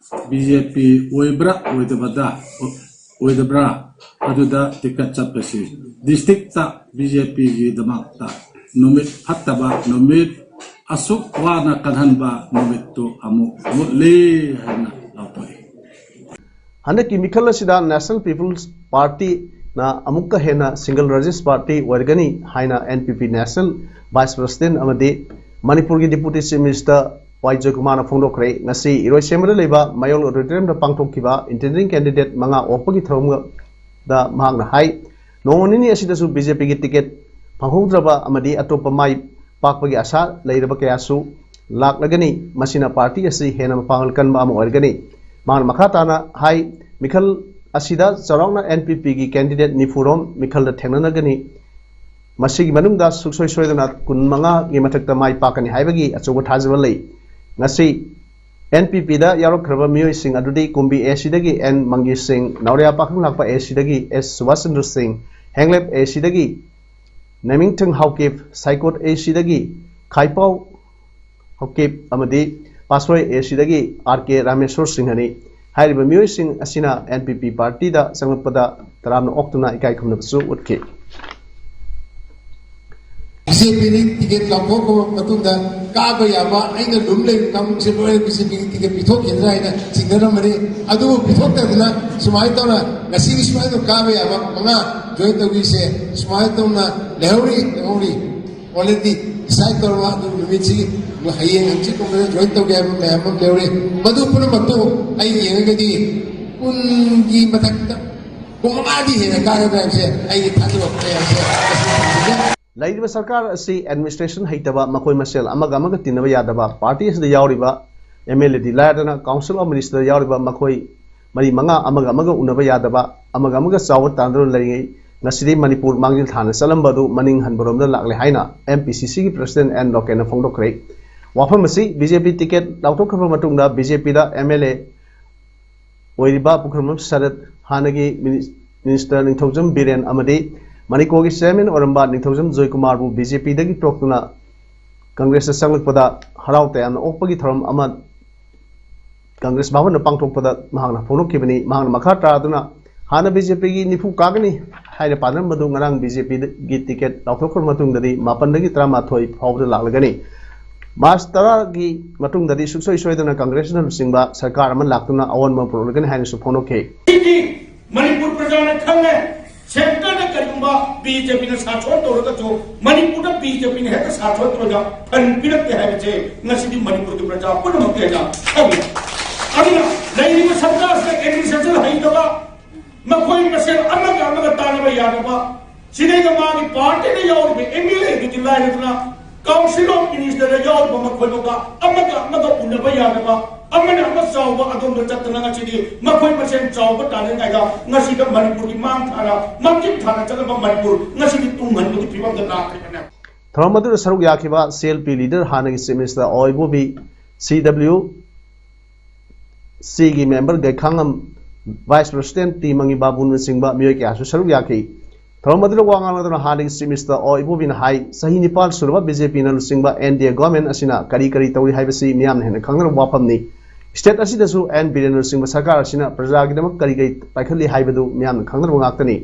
ꯕꯤ ꯖꯦ ꯄꯤ ꯑꯣꯏꯕ꯭ꯔꯥ ꯑꯣꯏꯗꯕꯗ ꯑꯣꯏꯗꯕ꯭ꯔꯥ ꯑꯗꯨꯗ ꯇꯤꯀꯦꯠ ꯆꯠꯄꯁꯤ districtꯇ ꯕꯤ ꯖꯦ ꯄꯤꯒꯤꯗꯃꯛꯇ ꯅꯨꯃꯤꯠ ꯐꯠꯇꯕ ꯅꯨꯃꯤꯠ ꯑꯁꯨꯛ ꯋꯥꯅ ꯀꯟꯍꯟꯕ ꯅꯨꯃꯤꯠꯇꯨ ꯑꯃꯨꯛ ꯃꯨꯠꯂꯤ ꯍꯥꯏꯅ ꯂꯥꯎꯊꯣꯛꯏ꯫ ꯍꯟꯗꯛꯀꯤ ꯃꯤꯈꯜ ꯑꯁꯤꯗ National People's Partyꯅ ꯑꯃꯨꯛꯀ ꯍꯦꯟꯅ single largest party ꯑꯣꯏꯔꯒꯅꯤ ꯍꯥꯏꯅ N P P National Vice President ꯑꯃꯗꯤ ꯃꯅꯤꯄꯨꯔꯒꯤ Deputy Chief Minister ꯋꯥꯏ ꯖꯣꯏꯀꯨꯃꯥꯔꯅ ꯐꯣꯡꯗꯣꯛꯈ꯭ꯔꯦ꯫ ꯉꯁꯤ ꯏꯔꯣꯏꯁꯦꯝꯕꯗ ꯂꯩꯕ ꯃꯌꯣꯜ Auditoriumꯗ ꯄꯥꯡꯊꯣꯛꯈꯤꯕ interim candidate ꯃꯉꯥ ꯑꯣꯛꯄꯒꯤ ꯊꯧꯔꯝꯗ ꯃꯍꯥꯛꯅ ꯍꯥꯏ, ꯅꯣꯡꯃ ꯅꯤꯅꯤ ꯑꯁꯤꯗꯁꯨ B J Pꯒꯤ ticket ꯐꯪꯍꯧꯗ꯭ꯔꯕ ꯑꯃꯗꯤ ꯑꯇꯣꯞꯄ ꯃꯥꯏ ꯄꯥꯛꯄꯒꯤ ꯑꯁꯥ ꯂꯩꯔꯕ ꯀꯌꯥꯁꯨ ꯂꯥꯛꯂꯒꯅꯤ꯫ ꯃꯁꯤꯅ party ꯑꯁꯤ ꯍꯦꯟꯅ ꯃꯄꯥꯡꯒꯜ ꯀꯟꯕ ꯑꯃ ꯑꯣꯏꯔꯒꯅꯤ꯫ ꯃꯍꯥꯛꯅ ꯃꯈꯥ ꯇꯥꯅ ꯍꯥꯏ, ꯃꯤꯈꯜ ꯑꯁꯤꯗ ꯆꯥꯎꯔꯥꯛꯅ N P Pꯒꯤ candidate ꯅꯤꯐꯨ ꯔꯣꯝ ꯃꯤꯈꯜꯗ ꯊꯦꯡꯅꯅꯒꯅꯤ꯫ ꯃꯁꯤꯒꯤ ꯃꯅꯨꯡꯗ ꯁꯨꯡꯁꯣꯏ ꯁꯣꯏꯗꯅ ꯀꯨꯟ ꯃꯉꯥꯒꯤ ꯃꯊꯛꯇ ꯃꯥꯏ ꯄꯥꯛꯀꯅꯤ ꯍꯥꯏꯕꯒꯤ ꯑꯆꯧꯕ ꯊꯥꯖꯕ ꯂꯩ꯫ ꯉꯁꯤ N P Pꯗ ꯌꯥꯎꯔꯛꯈ꯭ꯔꯕ ꯃꯤꯑꯣꯏꯁꯤꯡ ꯑꯗꯨꯗꯤ ꯀꯨꯝꯕꯤ A Cꯗꯒꯤ N ꯃꯪꯒꯤ ꯁꯤꯡ, ꯅꯥꯎꯔꯤꯌꯥ ꯄꯥꯈꯪ ꯂꯥꯛꯄ A Cꯗꯒꯤ S ꯁꯨꯕꯥꯁ ꯆꯟꯗ꯭ꯔ ꯁꯤꯡ, ꯍꯦꯡꯂꯦꯞ A Cꯗꯒꯤ ꯅꯦꯃꯤꯡꯊꯪ ꯍꯥꯎꯀꯤꯞ, ꯁꯥꯏꯀꯣꯠ A Cꯗꯒꯤ ꯈꯥꯏꯄꯥꯎ ꯍꯥꯎꯀꯤꯞ ꯑꯃꯗꯤ ꯄꯥꯁꯣꯏ A Cꯗꯒꯤ R K ꯔꯥꯃꯦꯁꯣꯔ ꯁꯤꯡꯍꯅꯤ꯫ ꯍꯥꯏꯔꯤꯕ ꯃꯤꯑꯣꯏꯁꯤꯡ ꯑꯁꯤꯅ N P P partyꯗ ꯆꯪꯂꯛꯄꯗ ꯇꯔꯥꯝꯅ ꯑꯣꯛꯇꯨꯅ ꯏꯀꯥꯏ ꯈꯨꯝꯅꯕꯁꯨ ꯎꯠꯈꯤ꯫ B J Pꯅ ticket ꯂꯥꯎꯊꯣꯛꯈ꯭ꯔꯕ ꯃꯇꯨꯡꯗ ꯀꯥꯕ ꯌꯥꯕ ꯑꯩꯅ ꯂꯨꯝ ꯂꯩꯕ ꯀꯥꯡꯕꯨꯁꯦ ꯂꯣꯏꯅ B J Pꯒꯤ ticket ꯄꯤꯊꯣꯛꯈꯤꯗ꯭ꯔꯥ ꯍꯥꯏꯅ ꯆꯤꯡꯅꯔꯝꯕꯅꯤ꯫ ꯑꯗꯨꯕꯨ ꯄꯤꯊꯣꯛꯇꯗꯅ ꯁꯨꯃꯥꯏꯅ ꯇꯧꯅ ꯉꯁꯤꯒꯤ ꯁꯨꯃꯥꯏꯅ ꯀꯥꯕ ꯌꯥꯕ ꯃꯉꯥ join ꯇꯧꯕꯤꯁꯦ ꯁꯨꯃꯥꯏꯅ ꯇꯧꯅ ꯂꯩꯍꯧꯔꯤ ꯂꯩꯍꯧꯔꯤ꯫ Already decide ꯇꯧꯔꯕ ꯑꯗꯨ ꯅꯨꯃꯤꯠꯁꯤ ꯍꯌꯦꯡ ꯍꯪꯆꯤꯠꯀꯨꯝꯕꯗ join ꯇꯧꯒꯦ ꯍꯥꯏꯕ ꯃꯌꯥꯝ ꯑꯃ ꯂꯩꯍꯧꯔꯤ꯫ ꯃꯗꯨ ꯄꯨꯝꯅꯃꯛꯇꯨ ꯑꯩ ꯌꯦꯡꯉꯒꯗꯤ ꯀꯨꯟꯒꯤ ꯃꯊꯛꯇ ꯀꯨꯟ ꯃꯉꯥꯗꯤ ꯍꯦꯟꯅ ꯀꯥꯒꯗ꯭ꯔꯥ ꯍꯥꯏꯕꯁꯦ ꯑꯩꯒꯤ ꯊꯥꯖꯕ ꯃꯌꯥꯝꯁꯦ ꯉꯁꯤ ꯊꯝꯖꯒꯦ꯫ ꯂꯩꯔꯤꯕ ꯁꯔꯀꯥꯔ ꯑꯁꯤ ꯑꯦꯗꯃꯤꯅꯤꯁꯇ꯭ꯔꯦꯁꯟ ꯍꯩꯇꯕ, ꯃꯈꯣꯏ ꯃꯁꯦꯜ ꯑꯃꯒ ꯑꯃꯒ ꯇꯤꯟꯅꯕ ꯌꯥꯗꯕ, ꯄꯥꯔꯇꯤ ꯑꯁꯤꯗ ꯌꯥꯎꯔꯤꯕ ꯑꯦꯝ ꯑꯦꯜ ꯑꯦꯗꯤ ꯂꯥꯏꯔꯗꯅ ꯀꯥꯎꯟꯁꯤꯜ ꯑꯣꯐ ꯃꯤꯅꯤꯁꯇꯔꯗ ꯌꯥꯎꯔꯤꯕ ꯃꯈꯣꯏ ꯃꯔꯤ ꯃꯉꯥ ꯑꯃꯒ ꯑꯃꯒ ꯎꯅꯕ ꯌꯥꯗꯕ, ꯑꯃꯒ ꯑꯃꯒ ꯆꯥꯎꯕ ꯇꯥꯟꯗꯨꯅ ꯂꯩꯔꯤꯉꯩ ꯉꯁꯤꯗꯤ ꯃꯅꯤꯄꯨꯔ ꯃꯥꯡꯖꯤꯜ ꯊꯥꯅ ꯆꯠꯂꯝꯕ ꯑꯗꯨ ꯃꯅꯤꯡ ꯍꯟꯕꯔꯣꯝꯗ ꯂꯥꯛꯂꯦ ꯍꯥꯏꯅ ꯑꯦꯝ ꯄꯤ ꯁꯤ ꯁꯤꯒꯤ ꯄ꯭ꯔꯁꯤꯗꯦꯟ ꯑꯦꯟ ꯂꯣꯀꯦꯟꯅ ꯐꯣꯡꯗꯣꯛꯈ꯭ꯔꯦ꯫ ꯋꯥꯐꯝ ꯑꯁꯤ ꯕꯤ ꯖꯦ ꯄꯤ ꯇꯤꯀꯦꯠ ꯂꯥꯎꯊꯣꯛꯈ꯭ꯔꯕ ꯃꯇꯨꯡꯗ ꯕꯤ ꯖꯦ ꯄꯤꯗ ꯑꯦꯝ ꯑꯦꯜ ꯑꯦ ꯑꯣꯏꯔꯤꯕ ꯄꯨꯈ꯭ꯔꯝꯕꯝ ꯁꯔꯠ, ꯍꯥꯟꯅꯒꯤ ꯃꯤꯅꯤ-, ꯃꯤꯅꯤꯁꯇꯔ ꯅꯤꯡꯊꯧꯖꯝ ꯕꯤꯔꯦꯟ ꯑꯃꯗꯤ ꯃꯅꯤꯄꯨꯔꯒꯤ ꯆꯤꯌꯔꯃꯦꯟ ꯑꯣꯏꯔꯝꯕ ꯅꯤꯡꯊꯧꯖꯝ ꯖꯣꯏꯀꯨꯃꯥꯔꯕꯨ ꯕꯤ ꯖꯦ ꯄꯤꯗꯒꯤ ꯇꯣꯛꯇꯨꯅ ꯀꯪꯒ꯭ꯔꯦꯁꯇ ꯆꯪꯂꯛꯄꯗ ꯍꯔꯥꯎ ꯇꯌꯥꯝꯅ ꯑꯣꯛꯄꯒꯤ ꯊꯧꯔꯝ ꯑꯃ ꯀꯪꯒ꯭ꯔꯦꯁ ꯚꯕꯟꯗ ꯄꯥꯡꯊꯣꯛꯄꯗ ꯃꯍꯥꯛꯅ ꯐꯣꯡꯗꯣꯛꯈꯤꯕꯅꯤ꯫ ꯃꯍꯥꯛꯅ ꯃꯈꯥ ꯇꯥꯗꯨꯅ ꯍꯥꯟꯅ ꯕꯤ ꯖꯦ ꯄꯤꯒꯤ ꯅꯤꯐꯨ ꯀꯥꯒꯅꯤ ꯍꯥꯏꯅ ꯄꯥꯅꯔꯝꯕꯗꯨ ꯉꯔꯥꯡ ꯕꯤ ꯖꯦ ꯄꯤꯒꯤ ꯇꯤꯀꯦꯠ ꯂꯥꯎꯊꯣꯛꯈ꯭ꯔꯕ ꯃꯇꯨꯡꯗꯗꯤ ꯃꯥꯄꯟꯗꯒꯤ ꯇꯔꯥꯃꯥꯊꯣꯏ ꯐꯥꯎꯕꯗ ꯂꯥꯛꯂꯒꯅꯤ꯫ ꯃꯥꯔꯆ ꯇꯔꯥꯒꯤ ꯃꯇꯨꯡꯗꯗꯤ ꯁꯨꯡꯁꯣꯏ ꯁꯣꯏꯗꯅ ꯀꯪꯒ꯭ꯔꯦꯁꯅ ꯂꯨꯆꯤꯡꯕ ꯁꯔꯀꯥꯔ ꯑꯃ ꯂꯥꯛꯇꯨꯅ ꯑꯑꯣꯟꯕ ꯄꯨꯔꯛꯂꯒꯅꯤ ꯍꯥꯏꯅꯁꯨ ꯐꯣꯡꯗꯣꯛꯈꯤ꯫ ꯁꯤꯗꯤ ꯃꯅꯤꯄꯨꯔ ꯄ꯭ꯔꯖꯥꯅ ꯈꯪꯉꯦ꯫ ꯁꯦꯟꯇꯔꯗ ꯀꯔꯤꯒꯨꯝꯕ ꯕꯤ ꯖꯦ ꯄꯤꯅ ꯁꯥꯁꯣꯟ ꯇꯧꯔꯒꯁꯨ ꯃꯅꯤꯄꯨꯔꯗ ꯕꯤ ꯖꯦ ꯄꯤꯅ ꯍꯦꯛꯇ ꯁꯥꯁꯣꯟ ꯇꯧꯔꯒ ꯐꯟ ꯄꯤꯔꯛꯇꯦ ꯍꯥꯏꯕꯁꯦ ꯉꯁꯤꯗꯤ ꯃꯅꯤꯄꯨꯔꯒꯤ ꯄ꯭ꯔꯖꯥ ꯄꯨꯝꯅꯃꯛꯇ ꯍꯦꯟꯅ ꯈꯪꯉꯦ꯫ ꯑꯗꯨꯅ ꯂꯩꯔꯤꯕ ꯁꯔꯀꯥꯔꯁꯤꯗ ꯑꯦꯗꯃꯤꯅꯤꯁꯇ꯭ꯔꯦꯁꯟ ꯍꯩꯇꯕ, ꯃꯈꯣꯏ ꯃꯁꯦꯜ ꯑꯃꯒ ꯑꯃꯒ ꯇꯥꯟꯅꯕ ꯌꯥꯗꯕ, ꯁꯤꯗꯩꯗ ꯃꯥꯒꯤ ꯄꯥꯔꯇꯤꯗ ꯌꯥꯎꯔꯤꯕ ꯑꯦꯝ ꯑꯦꯜ ꯑꯦꯗꯨꯗꯤ ꯂꯥꯏꯔꯗꯅ ꯀꯥꯎꯟꯁꯤꯜ ꯑꯣꯐ ꯃꯤꯅꯤꯁꯇꯔꯗ ꯌꯥꯎꯔꯤꯕ ꯃꯈꯣꯏꯐꯥꯎꯕ ꯑꯃꯒ ꯑꯃꯒ ꯎꯅꯕ ꯌꯥꯗꯕ, ꯑꯃꯅ ꯑꯃ ꯆꯥꯎꯕ ꯑꯗꯣꯝꯗ ꯆꯠꯇꯅ ꯉꯁꯤꯗꯤ ꯃꯈꯣꯏ ꯃꯁꯦꯜ ꯆꯥꯎꯕ ꯇꯥꯟꯅꯔꯤꯉꯩꯗ ꯉꯁꯤꯗ ꯃꯅꯤꯄꯨꯔꯒꯤ ꯃꯥꯡ ꯊꯥꯅ ꯃꯥꯡꯖꯤꯜ ꯊꯥꯅ ꯆꯠꯂꯝꯕ ꯃꯅꯤꯄꯨꯔ ꯉꯁꯤꯗꯤ ꯇꯨꯡꯍꯟꯕꯒꯤ ꯐꯤꯕꯝꯗ ꯂꯥꯛꯈ꯭ꯔꯦ꯫ ꯊꯧꯔꯝ ꯑꯗꯨꯗ ꯁꯔꯨꯛ ꯌꯥꯈꯤꯕ ꯁꯤ ꯑꯦꯜ ꯄꯤ ꯂꯤꯗꯔ ꯍꯥꯟꯅꯒꯤ ꯆꯤꯐ ꯃꯤꯅꯤꯁꯇꯔ ꯑꯣ ꯏꯕꯣꯕꯤ, ꯁꯤ ꯗꯕ꯭ꯂꯤꯌꯨ ꯁꯤꯒꯤ ꯃꯦꯝꯕꯔ ꯒꯩꯈꯥꯉꯝ, ꯚꯥꯏꯁ ꯄ꯭ꯔꯁꯤꯗꯦꯟꯠ ꯇꯤ ꯃꯪꯒꯤ ꯕꯥꯕꯨꯅꯆꯤꯡꯕ ꯃꯤꯑꯣꯏ ꯀꯌꯥꯁꯨ ꯁꯔꯨꯛ ꯌꯥꯈꯤ꯫ ꯊꯧꯔꯝ ꯑꯗꯨꯗ ꯋꯥ ꯉꯥꯡꯂꯗꯨꯅ ꯍꯥꯟꯅꯒꯤ ꯆꯤꯐ ꯃꯤꯅꯤꯁꯇꯔ ꯑꯣ ꯏꯕꯣꯕꯤꯅ ꯍꯥꯏ, ꯆꯍꯤ ꯅꯤꯄꯥꯟ ꯁꯨꯔꯕ ꯕꯤ ꯖꯦ ꯄꯤꯅ ꯂꯨꯆꯤꯡꯕ ꯑꯦꯟ ꯗꯤ ꯑꯦ ꯒꯣꯔꯃꯦꯟ ꯑꯁꯤꯅ ꯀꯔꯤ ꯀꯔꯤ ꯇꯧꯔꯤ ꯍꯥꯏꯕꯁꯤ ꯃꯤꯌꯥꯝꯅ ꯍꯦꯟꯅ ꯈꯪꯅꯔꯕ ꯋꯥꯐꯝꯅꯤ꯫ ꯁ꯭ꯇꯦꯠ ꯑꯁꯤꯗꯁꯨ ꯑꯦꯟ ꯕꯤꯔꯦꯟꯅ ꯂꯨꯆꯤꯡꯕ ꯁꯔꯀꯥꯔ ꯑꯁꯤꯅ ꯄ꯭ꯔꯖꯥꯒꯤꯗꯃꯛ ꯀꯔꯤ ꯀꯔꯤ ꯄꯥꯏꯈꯠꯂꯤ ꯍꯥꯏꯕꯗꯨ ꯃꯤꯌꯥꯝꯅ ꯈꯪꯅꯔꯕ ꯉꯥꯛꯇꯅꯤ꯫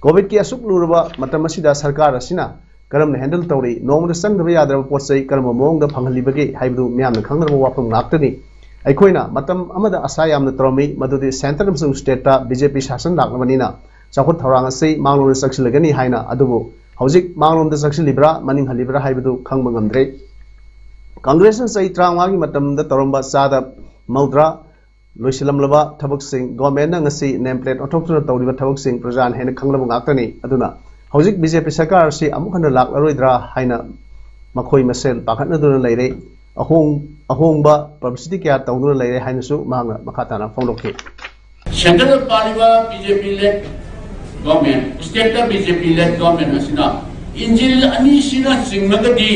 ꯀꯣꯚꯤꯗꯀꯤ ꯑꯁꯨꯛ ꯂꯨꯔꯕ ꯃꯇꯝ ꯑꯁꯤꯗ ꯁꯔꯀꯥꯔ ꯑꯁꯤꯅ ꯀꯔꯝꯅ ꯍꯦꯟꯗꯜ ꯇꯧꯔꯤ, ꯅꯣꯡꯃꯗ ꯆꯪꯗꯕ ꯌꯥꯗ꯭ꯔꯕ ꯄꯣꯠ ꯆꯩ ꯀꯔꯝꯕ ꯃꯑꯣꯡꯗ ꯐꯪꯍꯜꯂꯤꯕꯒꯦ ꯍꯥꯏꯕꯗꯨ ꯃꯤꯌꯥꯝꯅ ꯈꯪꯅꯔꯕ ꯋꯥꯐꯝ ꯉꯥꯛꯇꯅꯤ꯫ ꯑꯩꯈꯣꯏꯅ ꯃꯇꯝ ꯑꯃꯗ ꯑꯁꯥ ꯌꯥꯝꯅ ꯇꯧꯔꯝꯃꯤ, ꯃꯗꯨꯗꯤ ꯁꯦꯟꯇꯔ ꯑꯃꯁꯨꯡ ꯁ꯭ꯇꯦꯠꯇ ꯕꯤ ꯖꯦ ꯄꯤ ꯁꯥꯁꯟ ꯂꯥꯛꯂꯕꯅꯤꯅ ꯆꯥꯎꯈꯠ ꯊꯧꯔꯥꯡ ꯑꯁꯤ ꯃꯥꯡꯂꯣꯝꯗ ꯆꯪꯁꯤꯜꯂꯒꯅꯤ ꯍꯥꯏꯅ꯫ ꯑꯗꯨꯕꯨ ꯍꯧꯖꯤꯛ ꯃꯥꯡꯂꯣꯝꯗ ꯆꯪꯁꯤꯜꯂꯤꯕ꯭ꯔꯥ, ꯃꯅꯤꯡ ꯍꯜꯂꯤꯕ꯭ꯔꯥ ꯍꯥꯏꯕꯗꯨ ꯈꯪꯕ ꯉꯝꯗ꯭ꯔꯦ꯫ ꯀꯪꯒ꯭ꯔꯦꯁꯅ ꯆꯍꯤ ꯇꯔꯥꯃꯉꯥꯒꯤ ꯃꯇꯝꯗ ꯇꯧꯔꯝꯕ ꯆꯥꯗ ꯃꯧꯗ꯭ꯔꯥ ꯂꯣꯏꯁꯤꯜꯂꯝꯂꯕ ꯊꯕꯛꯁꯤꯡ, ꯒꯣꯔꯃꯦꯟꯅ ꯉꯁꯤ ꯅꯦꯝ ꯄ꯭ꯂꯦꯠ ꯑꯣꯟꯊꯣꯛꯇꯨꯅ ꯇꯧꯔꯤꯕ ꯊꯕꯛꯁꯤꯡ ꯄ꯭ꯔꯖꯥꯅ ꯍꯦꯟꯅ ꯈꯪꯂꯕ ꯉꯥꯛꯇꯅꯤ꯫ ꯑꯗꯨꯅ ꯍꯧꯖꯤꯛ ꯕꯤ ꯖꯦ ꯄꯤ ꯁꯔꯀꯥꯔ ꯑꯁꯤ ꯑꯃꯨꯛ ꯍꯟꯅ ꯂꯥꯛꯂꯔꯣꯏꯗ꯭ꯔꯥ ꯍꯥꯏꯅ ꯃꯈꯣꯏ ꯃꯁꯦꯜ ꯄꯥꯈꯠꯅꯗꯨꯅ ꯂꯩꯔꯦ꯫ ꯑꯍꯣꯡ-, ꯑꯍꯣꯡꯕ ꯄꯕ꯭ꯂꯤꯁꯤꯇꯤ ꯀꯌꯥ ꯇꯧꯗꯨꯅ ꯂꯩꯔꯦ ꯍꯥꯏꯅꯁꯨ ꯃꯍꯥꯛꯅ ꯃꯈꯥ ꯇꯥꯅ ꯐꯣꯡꯗꯣꯛꯈꯤ꯫ ꯁꯦꯟꯇ꯭ꯔꯦꯜꯗ ꯄꯥꯜꯂꯤꯕ ꯕꯤ ꯖꯦ ꯄꯤ ꯂꯦꯗ ꯒꯣꯔꯃꯦꯟ, ꯁ꯭ꯇꯦꯠꯇ ꯕꯤ ꯖꯦ ꯄꯤ ꯂꯦꯗ ꯒꯣꯔꯃꯦꯟ ꯑꯁꯤꯅ ꯏꯟꯖꯤꯟ ꯑꯅꯤꯁꯤꯅ ꯆꯤꯡꯂꯒꯗꯤ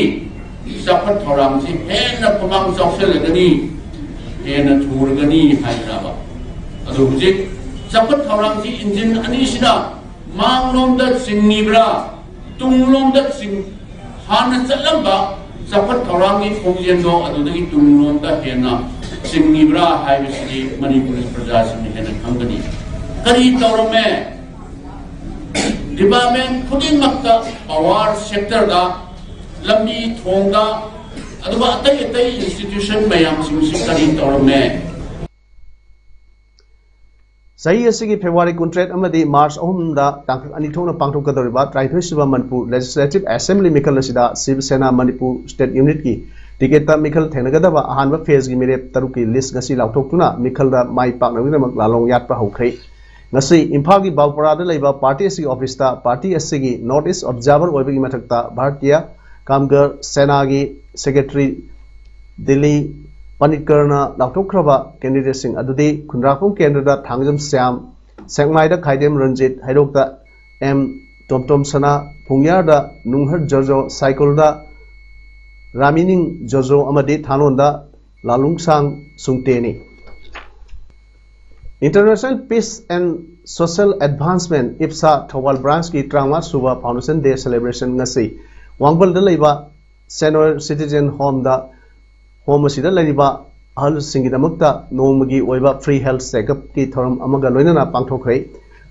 ꯆꯥꯎꯈꯠ ꯊꯧꯔꯥꯡꯁꯤ ꯍꯦꯟꯅ ꯈꯨꯃꯥꯡ ꯆꯥꯎꯁꯤꯜꯂꯒꯅꯤ, ꯍꯦꯟꯅ ꯊꯨꯔꯒꯅꯤ ꯍꯥꯏꯗꯅꯕ꯫ ꯑꯗꯨ ꯍꯧꯖꯤꯛ ꯆꯥꯎꯈꯠ ꯊꯧꯔꯥꯡꯁꯤ ꯏꯟꯖꯤꯟ ꯑꯅꯤꯁꯤꯅ ꯃꯥꯡꯂꯣꯝꯗ ꯆꯤꯡꯉꯤꯕ꯭ꯔꯥ, ꯇꯨꯡꯂꯣꯝꯗ ꯆꯤꯡ-, ꯍꯥꯟꯅ ꯆꯠꯂꯝꯕ ꯆꯥꯎꯈꯠ ꯊꯧꯔꯥꯡꯒꯤ ꯈꯣꯡꯖꯦꯜꯗꯣ ꯑꯗꯨꯗꯒꯤ ꯇꯨꯡꯂꯣꯝꯗ ꯍꯦꯟꯅ ꯆꯤꯡꯉꯤꯕ꯭ꯔꯥ ꯍꯥꯏꯕꯁꯤꯗꯤ ꯃꯅꯤꯄꯨꯔꯒꯤ ꯄ꯭ꯔꯖꯥꯁꯤꯡꯅ ꯍꯦꯟꯅ ꯈꯪꯒꯅꯤ꯫ ꯀꯔꯤ ꯇꯧꯔꯝꯃꯦ? ꯗꯤꯄꯥꯔꯠꯃꯦꯟ ꯈꯨꯗꯤꯡꯃꯛꯇ, ꯄꯥꯋꯔ ꯁꯦꯛꯇꯔꯗ, ꯂꯝꯕꯤ ꯊꯣꯡꯗ, ꯑꯗꯨꯒ ꯑꯇꯩ ꯑꯇꯩ ꯏꯟꯁꯇꯤꯇ꯭ꯌꯨꯁꯟ ꯃꯌꯥꯝꯁꯤꯡꯁꯤ ꯀꯔꯤ ꯇꯧꯔꯝꯃꯦ? ꯆꯍꯤ ꯑꯁꯤꯒꯤ ꯐꯦꯕ꯭ꯔꯨꯋꯥꯔꯤ ꯀꯨꯟꯇꯔꯦꯠ ꯑꯃꯗꯤ ꯃꯥꯔꯆ ꯑꯍꯨꯝꯗ ꯇꯥꯡꯀꯛ ꯑꯅꯤ ꯊꯣꯛꯅ ꯄꯥꯡꯊꯣꯛꯀꯗꯧꯔꯤꯕ ꯇꯔꯥꯅꯤꯊꯣꯏꯁꯨꯕ ꯃꯅꯤꯄꯨꯔ ꯂꯦꯖꯤꯁꯂꯦꯇꯤꯚ ꯑꯦꯁꯦꯝꯕ꯭ꯂꯤ ꯃꯤꯈꯜ ꯑꯁꯤꯗ ꯁꯤꯕ ꯁꯦꯅꯥ ꯃꯅꯤꯄꯨꯔ ꯁ꯭ꯇꯦꯠ ꯌꯨꯅꯤꯠꯀꯤ ꯇꯤꯀꯦꯠꯇ ꯃꯤꯈꯜ ꯊꯦꯡꯅꯒꯗꯕ ꯑꯍꯥꯟꯕ ꯐꯦꯖꯒꯤ ꯃꯤꯔꯦꯞ ꯇꯔꯨꯛꯀꯤ ꯂꯤꯁ꯭ꯠ ꯉꯁꯤ ꯂꯥꯎꯊꯣꯛꯇꯨꯅ ꯃꯤꯈꯜꯗ ꯃꯥꯏ ꯄꯥꯛꯅꯕꯒꯤꯗꯃꯛ ꯂꯥꯂꯣꯡ ꯌꯥꯠꯄ ꯍꯧꯈ꯭ꯔꯦ꯫ ꯉꯁꯤ ꯏꯝꯐꯥꯜꯒꯤ ꯕꯥꯎꯄꯔꯥꯗ ꯂꯩꯕ ꯄꯥꯔꯇꯤ ꯑꯁꯤꯒꯤ ꯑꯣꯐꯤꯁꯇ ꯄꯥꯔꯇꯤ ꯑꯁꯤꯒꯤ ꯅꯣꯔꯠ ꯏꯁ꯭ꯠ ꯑꯣꯕꯖꯥꯔꯚꯔ ꯑꯣꯏꯕꯒꯤ ꯃꯊꯛꯇ ꯚꯥꯔꯇꯤꯌ ꯀꯥꯝꯒꯔ ꯁꯦꯅꯥꯒꯤ ꯁꯦꯀ꯭ꯔꯦꯇꯔꯤ ꯗꯤꯂꯤꯞ ꯄꯅꯤꯀꯔꯅ ꯂꯥꯎꯊꯣꯛꯈ꯭ꯔꯕ ꯀꯦꯟꯗꯤꯗꯦꯠꯁꯤꯡ ꯑꯗꯨꯗꯤ ꯈꯨꯟꯗ꯭ꯔꯥꯛꯄꯝ ꯀꯦꯟꯗ꯭ꯔꯗ ꯊꯥꯡꯖꯝ ꯁ꯭ꯌꯥꯝ, ꯁꯦꯛꯃꯥꯏꯗ ꯈꯥꯏꯗꯦꯝ ꯔꯟꯖꯤꯠ, ꯍꯩꯔꯣꯛꯇ ꯑꯦꯝ ꯇꯣꯝꯇꯣꯝ ꯁꯅꯥ, ꯐꯨꯡꯌꯥꯔꯗ ꯅꯨꯡꯍꯔ ꯖꯣꯖꯣ, ꯁꯥꯏꯀꯨꯜꯗ ꯔꯥꯃꯤꯅꯤꯡ ꯖꯣꯖꯣ ꯑꯃꯗꯤ ꯊꯥꯂꯣꯟꯗ ꯂꯥꯂꯨꯡꯁꯥꯡ ꯁꯨꯡꯇꯦꯅꯤ꯫ International Peace and Social Advancement, ꯏꯞꯁꯥ, Thoubal ꯕ꯭ꯔꯥꯟꯁꯀꯤ ꯇꯔꯥꯃꯉꯥ ꯁꯨꯕ ꯐꯥꯎꯟꯗꯦꯁꯟ ꯗꯦ ꯁꯦꯂꯦꯕ꯭ꯔꯦꯁꯟ ꯉꯁꯤ ꯋꯥꯡꯕꯜꯗ ꯂꯩꯕ ꯁꯦꯅꯣꯌꯔ ꯁꯤꯇꯤꯖꯦꯟ ꯍꯣꯝꯗ, ꯍꯣꯝ ꯑꯁꯤꯗ ꯂꯩꯔꯤꯕ ꯑꯍꯜꯁꯤꯡꯒꯤꯗꯃꯛꯇ ꯅꯣꯡꯃꯒꯤ ꯑꯣꯏꯕ ꯐ꯭ꯔꯤ ꯍꯦꯜꯊ ꯆꯦꯛꯑꯞꯀꯤ ꯊꯧꯔꯝ ꯑꯃꯒ ꯂꯣꯏꯅꯅ ꯄꯥꯡꯊꯣꯛꯈ꯭ꯔꯦ꯫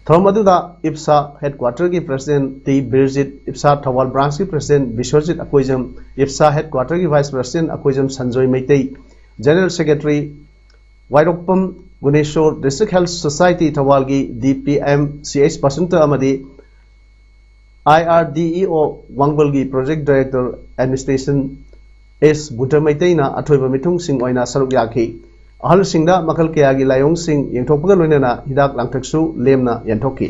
ꯊꯧꯔꯝ ꯑꯗꯨꯗ ꯏꯞꯁꯥ ꯍꯦꯗꯀ꯭ꯋꯥꯇꯔꯒꯤ ꯄ꯭ꯔꯁꯤꯗꯦꯟꯠ ꯇꯤ ꯕꯤꯔꯖꯤꯠ, ꯏꯞꯁꯥ ꯊꯧꯕꯥꯜ ꯕ꯭ꯔꯥꯟꯁꯀꯤ ꯄ꯭ꯔꯁꯤꯗꯦꯟꯠ ꯕꯤꯁ꯭ꯋꯖꯤꯠ ꯑꯀꯣꯏꯖꯝ, ꯏꯞꯁꯥ ꯍꯦꯗꯀ꯭ꯋꯥꯇꯔꯒꯤ vice president Akoijam Sanjoy Meitei, general secretary Wairokpam Gunesor, district health society ꯊꯧꯕꯥꯜꯒꯤ D P M C H ꯄꯁꯟꯇ ꯑꯃꯗꯤ I R D E O ꯋꯥꯡꯕꯜꯒꯤ project director administration S Buddha ꯃꯩꯇꯩꯅ ꯑꯊꯣꯏꯕ ꯃꯤꯊꯨꯡꯁꯤꯡ ꯑꯣꯏꯅ ꯁꯔꯨꯛ ꯌꯥꯈꯤ꯫ ꯑꯍꯜꯁꯤꯡꯗ ꯃꯈꯜ ꯀꯌꯥꯒꯤ ꯂꯥꯏꯑꯣꯡꯁꯤꯡ ꯌꯦꯡꯊꯣꯛꯄꯒ ꯂꯣꯏꯅꯅ ꯍꯤꯗꯥꯛ ꯂꯥꯡꯊꯛꯁꯨ ꯂꯦꯝꯅ ꯌꯦꯟꯊꯣꯛꯈꯤ꯫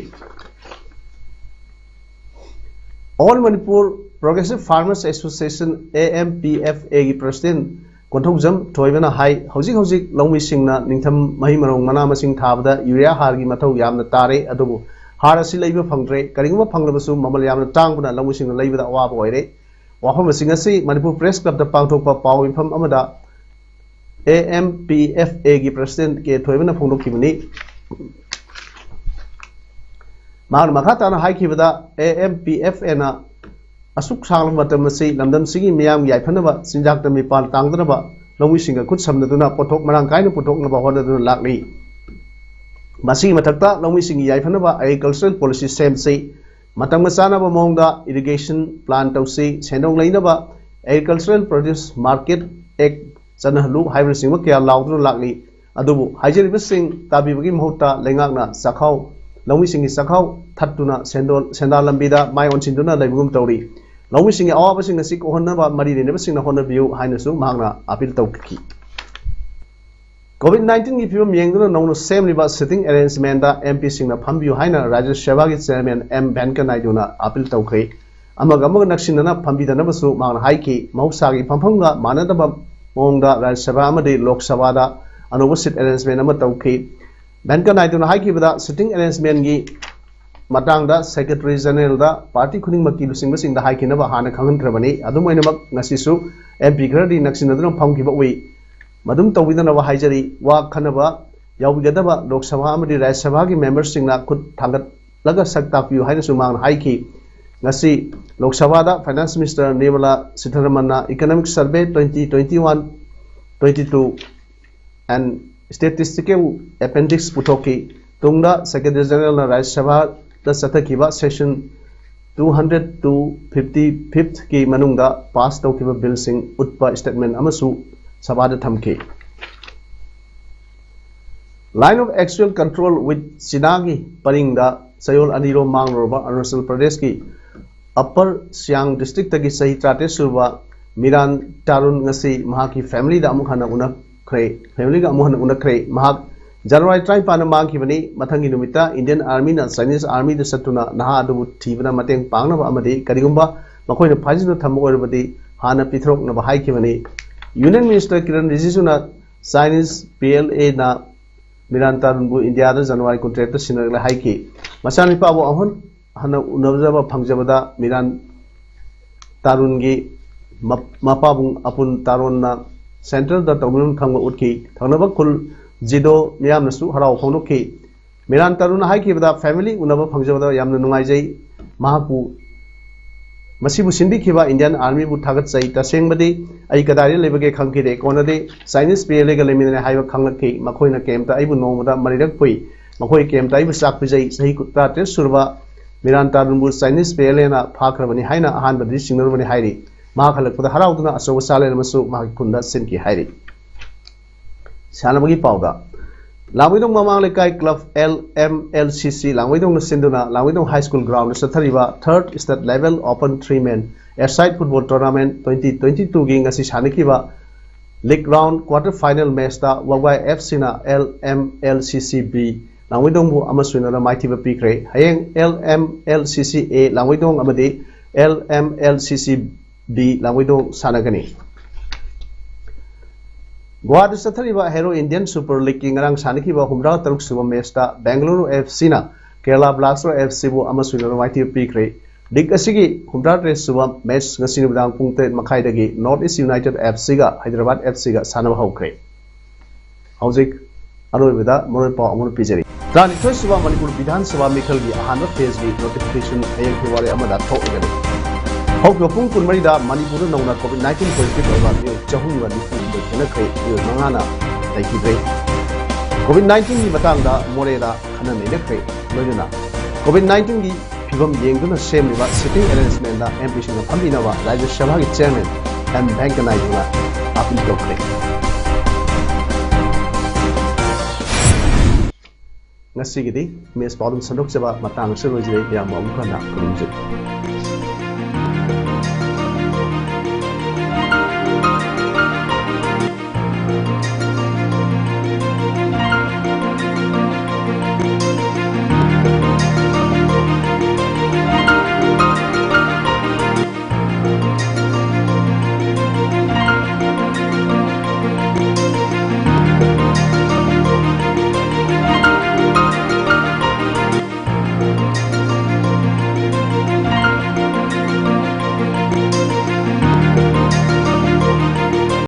All Manipur Progressive Farmers Association, A M P F A ꯒꯤ president ꯀꯣꯟꯊꯧꯖꯝ ꯊꯣꯏꯕꯅ ꯍꯥꯏ, ꯍꯧꯖꯤꯛ ꯍꯧꯖꯤꯛ ꯂꯧꯃꯤꯁꯤꯡꯅ ꯅꯤꯡꯊꯝ ꯃꯍꯩ ꯃꯔꯣꯡ ꯃꯅꯥ ꯃꯁꯤꯡ ꯊꯥꯕꯗ ꯌꯨꯔꯤꯌꯥ ꯍꯥꯔꯒꯤ ꯃꯊꯧ ꯌꯥꯝꯅ ꯇꯥꯔꯦ, ꯑꯗꯨꯕꯨ ꯍꯥꯔ ꯑꯁꯤ ꯂꯩꯕ ꯐꯪꯗ꯭ꯔꯦ꯫ ꯀꯔꯤꯒꯨꯝꯕ ꯐꯪꯂꯕꯁꯨ ꯃꯃꯜ ꯌꯥꯝꯅ ꯇꯥꯡꯕꯅ ꯂꯧꯃꯤꯁꯤꯡꯅ ꯂꯩꯕꯗ ꯑꯋꯥꯕ ꯑꯣꯏꯔꯦ꯫ ꯋꯥꯐꯝ ꯑꯁꯤꯡ ꯑꯁꯤ ꯃꯅꯤꯄꯨꯔ Press Clubꯇ ꯄꯥꯡꯊꯣꯛꯄ ꯄꯥꯎ ꯃꯤꯐꯝ ꯑꯃꯗ A M P F Aꯒꯤ president ꯀꯦ ꯊꯣꯏꯕꯅ ꯐꯣꯡꯗꯣꯛꯈꯤꯕꯅꯤ꯫ ꯃꯍꯥꯛꯅ ꯃꯈꯥ ꯇꯥꯅ ꯍꯥꯏꯈꯤꯕꯗ, A M P F Aꯅ ꯑꯁꯨꯛ ꯁꯥꯡꯂꯕ ꯃꯇꯝ ꯑꯁꯤ ꯂꯝꯗꯝꯁꯤꯒꯤ ꯃꯤꯌꯥꯝꯒꯤ ꯌꯥꯏꯐꯅꯕ, ꯆꯤꯟꯖꯥꯛꯇ ꯃꯤꯄꯥꯜ ꯇꯥꯡꯗꯅꯕ ꯂꯧꯃꯤꯁꯤꯡꯒ ꯈꯨꯠ ꯁꯝꯅꯗꯨꯅ ꯄꯣꯠꯊꯣꯛ ꯃꯔꯥꯡ ꯀꯥꯏꯅ ꯄꯨꯊꯣꯛꯅꯕ ꯍꯣꯠꯅꯗꯨꯅ ꯂꯥꯛꯂꯤ꯫ ꯃꯁꯤꯒꯤ ꯃꯊꯛꯇ ꯂꯧꯃꯤꯁꯤꯡꯒꯤ ꯌꯥꯏꯐꯅꯕ agricultural policy ꯁꯦꯝꯁꯤ, ꯃꯇꯝꯒ ꯆꯥꯅꯕ ꯃꯑꯣꯡꯗ irrigation plan ꯇꯧꯁꯤ, ꯁꯦꯟꯗꯣꯡ ꯂꯩꯅꯕ Agricultural Produce Market Act ꯆꯠꯅꯍꯜꯂꯨ ꯍꯥꯏꯕꯅꯆꯤꯡꯕ ꯀꯌꯥ ꯂꯥꯎꯗꯨꯅ ꯂꯥꯛꯂꯤ꯫ ꯑꯗꯨꯕꯨ ꯍꯥꯏꯖꯔꯤꯕꯁꯤꯡ ꯇꯥꯕꯤꯕꯒꯤ ꯃꯍꯨꯠꯇ ꯂꯩꯉꯥꯛꯅ ꯆꯥꯛꯈꯥꯎ, ꯂꯧꯃꯤꯁꯤꯡꯒꯤ ꯆꯥꯛꯈꯥꯎ ꯊꯠꯇꯨꯅ ꯁꯦꯟꯗꯣꯜ, ꯁꯦꯟꯗꯥꯟ ꯂꯝꯕꯤꯗ ꯃꯥꯏ ꯑꯣꯟꯁꯤꯟꯗꯨꯅ ꯂꯩꯕꯒꯨꯝ ꯇꯧꯔꯤ꯫ ꯂꯧꯃꯤꯁꯤꯡꯒꯤ ꯑꯋꯥꯕꯁꯤꯡ ꯑꯁꯤ ꯀꯣꯛꯍꯟꯅꯕ ꯃꯔꯤ ꯂꯩꯅꯕꯁꯤꯡꯅ ꯍꯣꯠꯅꯕꯤꯌꯨ ꯍꯥꯏꯅꯁꯨ ꯃꯍꯥꯛꯅ appeal ꯇꯧꯈꯤ꯫ COVID nineteen ꯒꯤ ꯐꯤꯕꯝ ꯌꯦꯡꯗꯨꯅ ꯅꯧꯅ ꯁꯦꯝꯂꯤꯕ sitting arrangementꯗ M Pꯁꯤꯡꯅ ꯐꯝꯕꯤꯌꯨ ꯍꯥꯏꯅ ꯔꯥꯖ꯭ꯌ ꯁꯚꯥꯒꯤ chairman M ꯚꯦꯡꯀꯌꯥ ꯅꯥꯏꯗꯨꯅ appeal ꯇꯧꯈ꯭ꯔꯦ꯫ ꯑꯃꯒ ꯑꯃꯒ ꯅꯛꯁꯤꯟꯅꯅ ꯐꯝꯕꯤꯗꯅꯕꯁꯨ ꯃꯍꯥꯛꯅ ꯍꯥꯏꯈꯤ꯫ ꯃꯍꯧꯁꯥꯒꯤ ꯐꯝꯐꯝꯒ ꯃꯥꯟꯅꯗꯕ ꯃꯑꯣꯡꯗ ꯔꯥꯖ꯭ꯌ ꯁꯚꯥ ꯑꯃꯗꯤ ꯂꯣꯛ ꯁꯚꯥꯗ ꯑꯅꯧꯕ seat arrangement ꯑꯃ ꯇꯧꯈꯤ꯫ ꯚꯦꯡꯀꯌꯥ ꯅꯥꯏꯗꯨꯅ ꯍꯥꯏꯈꯤꯕꯗ, sitting arrangementꯒꯤ ꯃꯇꯥꯡꯗ Secretary Generalꯗ party ꯈꯨꯗꯤꯡꯃꯛꯀꯤ ꯂꯨꯆꯤꯡꯕꯁꯤꯡꯗ ꯍꯥꯏꯈꯤꯅꯕ ꯍꯥꯟꯅ ꯈꯪꯍꯟꯈ꯭ꯔꯕꯅꯤ꯫ ꯑꯗꯨꯝ ꯑꯣꯏꯅꯃꯛ, ꯉꯁꯤꯁꯨ M P ꯈꯔꯗꯤ ꯅꯛꯁꯤꯟꯅꯗꯨꯅ ꯐꯝꯈꯤꯕ ꯎꯏ꯫ ꯃꯗꯨꯝ ꯇꯧꯕꯤꯗꯅꯕ ꯍꯥꯏꯖꯔꯤ꯫ ꯋꯥ ꯈꯟꯅꯕ ꯌꯥꯎꯕꯤꯒꯗꯕ ꯂꯣꯛ ꯁꯚꯥ ꯑꯃꯗꯤ ꯔꯥꯖ꯭ꯌ ꯁꯚꯥꯒꯤ memberꯁꯤꯡꯅ ꯈꯨꯠ ꯊꯥꯡꯒꯠꯂꯒ ꯁꯛ ꯇꯥꯛꯄꯤꯌꯨ ꯍꯥꯏꯅꯁꯨ ꯃꯍꯥꯛꯅ ꯍꯥꯏꯈꯤ꯫ ꯉꯁꯤ ꯂꯣꯛ ꯁꯚꯥꯗ Finance Minister Nirmala Sitharamanꯅ Economic Survey twenty twenty-one twenty-two and Statistical Appendix ꯄꯨꯊꯣꯛꯈꯤ꯫ ꯇꯨꯡꯗ Secretary Generalꯅ ꯔꯥꯖ꯭ꯌ ꯁꯚꯥꯗ ꯆꯠꯊꯈꯤꯕ session two hundred to fifty-fifthꯀꯤ ꯃꯅꯨꯡꯗ pass ꯇꯧꯈꯤꯕ billꯁꯤꯡ ꯎꯠꯄ statement ꯑꯃꯁꯨ ꯁꯚꯥꯗ ꯊꯝꯈꯤ꯫ Line of Actual Control with Chinaꯒꯤ ꯄꯔꯤꯡꯗ ꯆꯌꯣꯜ ꯑꯅꯤꯔꯣꯝ ꯃꯥꯡꯂꯨꯔꯕ ꯑꯔꯨꯅꯥꯆꯜ ꯄ꯭ꯔꯗꯦꯁꯀꯤ Upper Siang districtꯇꯒꯤ ꯆꯍꯤ ꯇꯔꯥꯇꯔꯦꯠ ꯁꯨꯔꯕ ꯃꯤꯔꯥꯟ ꯇꯥꯔꯨꯟ ꯉꯁꯤ ꯃꯍꯥꯛꯀꯤ familyꯗ ꯑꯃꯨꯛ ꯍꯟꯅ ꯎꯅꯈ꯭ꯔꯦ, familyꯒ ꯑꯃꯨꯛ ꯍꯟꯅ ꯎꯅꯈ꯭ꯔꯦ꯫ ꯃꯍꯥꯛ ꯖꯅꯋꯥꯔꯤ ꯇꯔꯥꯅꯤꯄꯥꯟꯗ ꯃꯥꯡꯈꯤꯕꯅꯤ꯫ ꯃꯊꯪꯒꯤ ꯅꯨꯃꯤꯠꯇ Indian Armyꯅ Chinese Armyꯗ ꯆꯠꯇꯨꯅ ꯅꯍꯥ ꯑꯗꯨꯕꯨ ꯊꯤꯕꯗ ꯃꯇꯦꯡ ꯄꯥꯡꯅꯕ ꯑꯃꯗꯤ ꯀꯔꯤꯒꯨꯝꯕ ꯃꯈꯣꯏꯅ ꯐꯥꯖꯤꯟꯗꯨꯅ ꯊꯝꯕ ꯑꯣꯏꯔꯕꯗꯤ ꯍꯥꯟꯅ ꯄꯤꯊꯣꯔꯛꯅꯕ ꯍꯥꯏꯈꯤꯕꯅꯤ꯫ Union Minister ꯀꯤꯔꯟ ꯔꯤꯖꯤꯖꯨꯅ Chinese PLAꯅ ꯃꯤꯔꯥꯟ ꯇꯥꯔꯨꯟꯕꯨ ꯏꯟꯗꯤꯌꯥꯗ ꯖꯅꯋꯥꯔꯤ ꯀꯨꯟꯇꯔꯦꯠꯇ ꯁꯤꯟꯅꯔꯛꯂꯦ ꯍꯥꯏꯈꯤ꯫ ꯃꯆꯥꯅꯤꯄꯥꯕꯨ ꯑꯃꯨꯛ ꯍꯟꯅ ꯎꯅꯖꯕ ꯐꯪꯖꯕꯗ ꯃꯤꯔꯥꯟ ꯇꯥꯔꯨꯟꯒꯤ ꯃꯞ-, ꯃꯄꯥꯕꯨꯡ ꯑꯄꯨꯟ ꯇꯥꯔꯣꯟꯅ centreꯗ ꯇꯧꯃꯤꯟ ꯈꯪꯕ ꯎꯠꯈꯤ꯫ ꯊꯪꯅꯕ ꯈꯨꯜ ꯖꯤꯗꯣ ꯃꯤꯌꯥꯝꯅꯁꯨ ꯍꯔꯥꯎ ꯐꯣꯡꯗꯣꯛꯈꯤ꯫ ꯃꯤꯔꯥꯟ ꯇꯥꯔꯨꯟꯅ ꯍꯥꯏꯈꯤꯕꯗ, "Family ꯎꯅꯕ ꯐꯪꯖꯕꯗ ꯌꯥꯝꯅ ꯅꯨꯡꯉꯥꯏꯖꯩ꯫ ꯃꯍꯥꯛꯄꯨ, ꯃꯁꯤꯕꯨ ꯁꯤꯟꯕꯤꯈꯤꯕ Indian Armyꯕꯨ ꯊꯥꯒꯠꯆꯩ꯫ ꯇꯁꯦꯡꯕꯗꯤ ꯑꯩ ꯀꯗꯥꯏꯗ ꯂꯩꯕꯒꯦ ꯈꯪꯈꯤꯗꯦ꯫ ꯀꯣꯟꯅꯗꯤ Chinese PLAꯒ ꯂꯩꯃꯤꯟꯅꯔꯦ ꯍꯥꯏꯕ ꯈꯪꯂꯛꯈꯤ꯫ ꯃꯈꯣꯏꯅ campꯇ ꯑꯩꯕꯨ ꯅꯣꯡꯃꯗ ꯃꯔꯤꯔꯛ ꯄꯨꯏ꯫ ꯃꯈꯣꯏ campꯇ ꯑꯩꯕꯨ ꯆꯥꯛ ꯄꯤꯖꯩ꯫" ꯆꯍꯤ ꯇꯔꯥꯇꯔꯦꯠ ꯁꯨꯔꯕ ꯃꯤꯔꯥꯟ ꯇꯥꯔꯨꯟꯕꯨ Chinese PLAꯅ ꯐꯥꯈ꯭ꯔꯕꯅꯤ ꯍꯥꯏꯅ ꯑꯍꯥꯟꯕꯗꯗꯤ ꯆꯤꯡꯅꯔꯨꯕꯅꯤ ꯍꯥꯏꯔꯤ꯫ ꯃꯍꯥꯛ ꯍꯜꯂꯛꯄꯗ ꯍꯔꯥꯎꯗꯨꯅ ꯑꯆꯧꯕ ꯆꯥꯂꯦꯟ ꯑꯃꯁꯨ ꯃꯍꯥꯛꯀꯤ ꯈꯨꯟꯗ ꯁꯤꯟꯈꯤ ꯍꯥꯏꯔꯤ꯫ ꯁꯥꯟꯅꯕꯒꯤ ꯄꯥꯎꯗ, ꯂꯥꯡꯃꯩꯗꯣꯡ ꯃꯃꯥꯡ ꯂꯩꯀꯥꯏ club LMLCC ꯂꯥꯡꯃꯩꯗꯣꯡꯅ ꯁꯤꯟꯗꯨꯅ ꯂꯥꯡꯃꯩꯗꯣꯡ High School groundꯗ ꯆꯠꯊꯔꯤꯕ Third State Level Open Three Man A-side Football Tournament twenty twenty-twoꯒꯤ ꯉꯁꯤ ꯁꯥꯟꯅꯈꯤꯕ league round quarter final matchꯇ ꯋꯥꯕꯒꯥꯏ FCꯅ LMLCC B ꯂꯥꯡꯃꯩꯗꯣꯡꯕꯨ ꯑꯃ ꯁꯣꯏꯅꯅ ꯃꯥꯏꯊꯤꯕ ꯄꯤꯈ꯭ꯔꯦ꯫ ꯍꯌꯦꯡ LMLCC A ꯂꯥꯡꯃꯩꯗꯣꯡ ꯑꯃꯗꯤ LMLCC B ꯂꯥꯡꯃꯩꯗꯣꯡ ꯁꯥꯟꯅꯒꯅꯤ꯫ ꯒꯣꯋꯥꯗ ꯆꯠꯊꯔꯤꯕ Hero Indian Super Leagueꯀꯤ ꯉꯔꯥꯡ ꯁꯥꯟꯅꯈꯤꯕ ꯍꯨꯝꯗ꯭ꯔꯥ ꯇꯔꯨꯛ ꯁꯨꯕ matchꯇ Bengaluru FCꯅ Kerala Blaster FCꯕꯨ ꯑꯃ ꯁꯣꯏꯅꯅ ꯃꯥꯏꯊꯤꯕ ꯄꯤꯈ꯭ꯔꯦ꯫ League ꯑꯁꯤꯒꯤ ꯍꯨꯝꯗ꯭ꯔꯥ ꯇꯔꯦꯠ ꯁꯨꯕ match ꯉꯁꯤ ꯅꯨꯃꯤꯗꯥꯡ ꯄꯨꯡ ꯇꯔꯦꯠ ꯃꯈꯥꯏꯗꯒꯤ North East United FCꯒ Hyderabad FCꯒ ꯁꯥꯟꯅꯕ ꯍꯧꯈ꯭ꯔꯦ꯫ ꯍꯧꯖꯤꯛ ꯑꯔꯣꯏꯕꯗ ꯃꯔꯨꯑꯣꯏꯕ ꯄꯥꯎ ꯑꯃ ꯄꯤꯖꯔꯤ꯫ ꯇꯔꯥꯅꯤꯊꯣꯏ ꯁꯨꯕ ꯃꯅꯤꯄꯨꯔ ꯕꯤꯙꯥꯟ ꯁꯚꯥ ꯃꯤꯈꯜꯒꯤ ꯑꯍꯥꯟꯕ phaseꯀꯤ notification ꯍꯌꯦꯡ February ꯑꯃꯗ ꯊꯣꯛꯂꯒꯅꯤ꯫ ꯍꯧꯈꯤꯕ ꯄꯨꯡ ꯀꯨꯟꯃꯔꯤꯗ ꯃꯅꯤꯄꯨꯔꯗ ꯅꯧꯅ COVID nineteen positive ꯑꯣꯏꯕ ꯃꯤꯑꯣꯏ ꯆꯍꯨꯝꯒ ꯅꯤꯐꯨ ꯍꯨꯝꯗꯣꯏ ꯊꯦꯡꯅꯈ꯭ꯔꯦ, ꯃꯤꯑꯣꯏ ꯃꯉꯥꯅ ꯂꯩꯈꯤꯗ꯭ꯔꯦ꯫ COVID nineteenꯒꯤ ꯃꯇꯥꯡꯗ ꯃꯣꯔꯦꯗ ꯈꯟꯅ ꯅꯩꯅꯈ꯭ꯔꯦ꯫ ꯂꯣꯏꯅꯅ COVID nineteenꯒꯤ ꯐꯤꯕꯝ ꯌꯦꯡꯗꯨꯅ ꯁꯦꯝꯂꯤꯕ sitting arrangementꯗ MPꯁꯤꯡꯅ ꯐꯝꯕꯤꯅꯕ ꯔꯥꯖ꯭ꯌ ꯁꯚꯥꯒꯤ chairman M ꯚꯦꯡꯀꯌꯥ ꯅꯥꯏꯗꯨꯅ appeal ꯇꯧꯈ꯭ꯔꯦ꯫ ꯉꯁꯤꯒꯤꯗꯤ ꯃꯦꯁ ꯄꯥꯎꯗꯝ ꯁꯟꯗꯣꯛꯆꯕ ꯃꯇꯥꯡ ꯑꯁꯤꯗ ꯂꯣꯏꯖꯔꯦ꯫ ꯃꯌꯥꯝꯕꯨ ꯑꯃꯨꯛ ꯍꯟꯅ ꯈꯨꯔꯨꯝꯖꯔꯤ꯫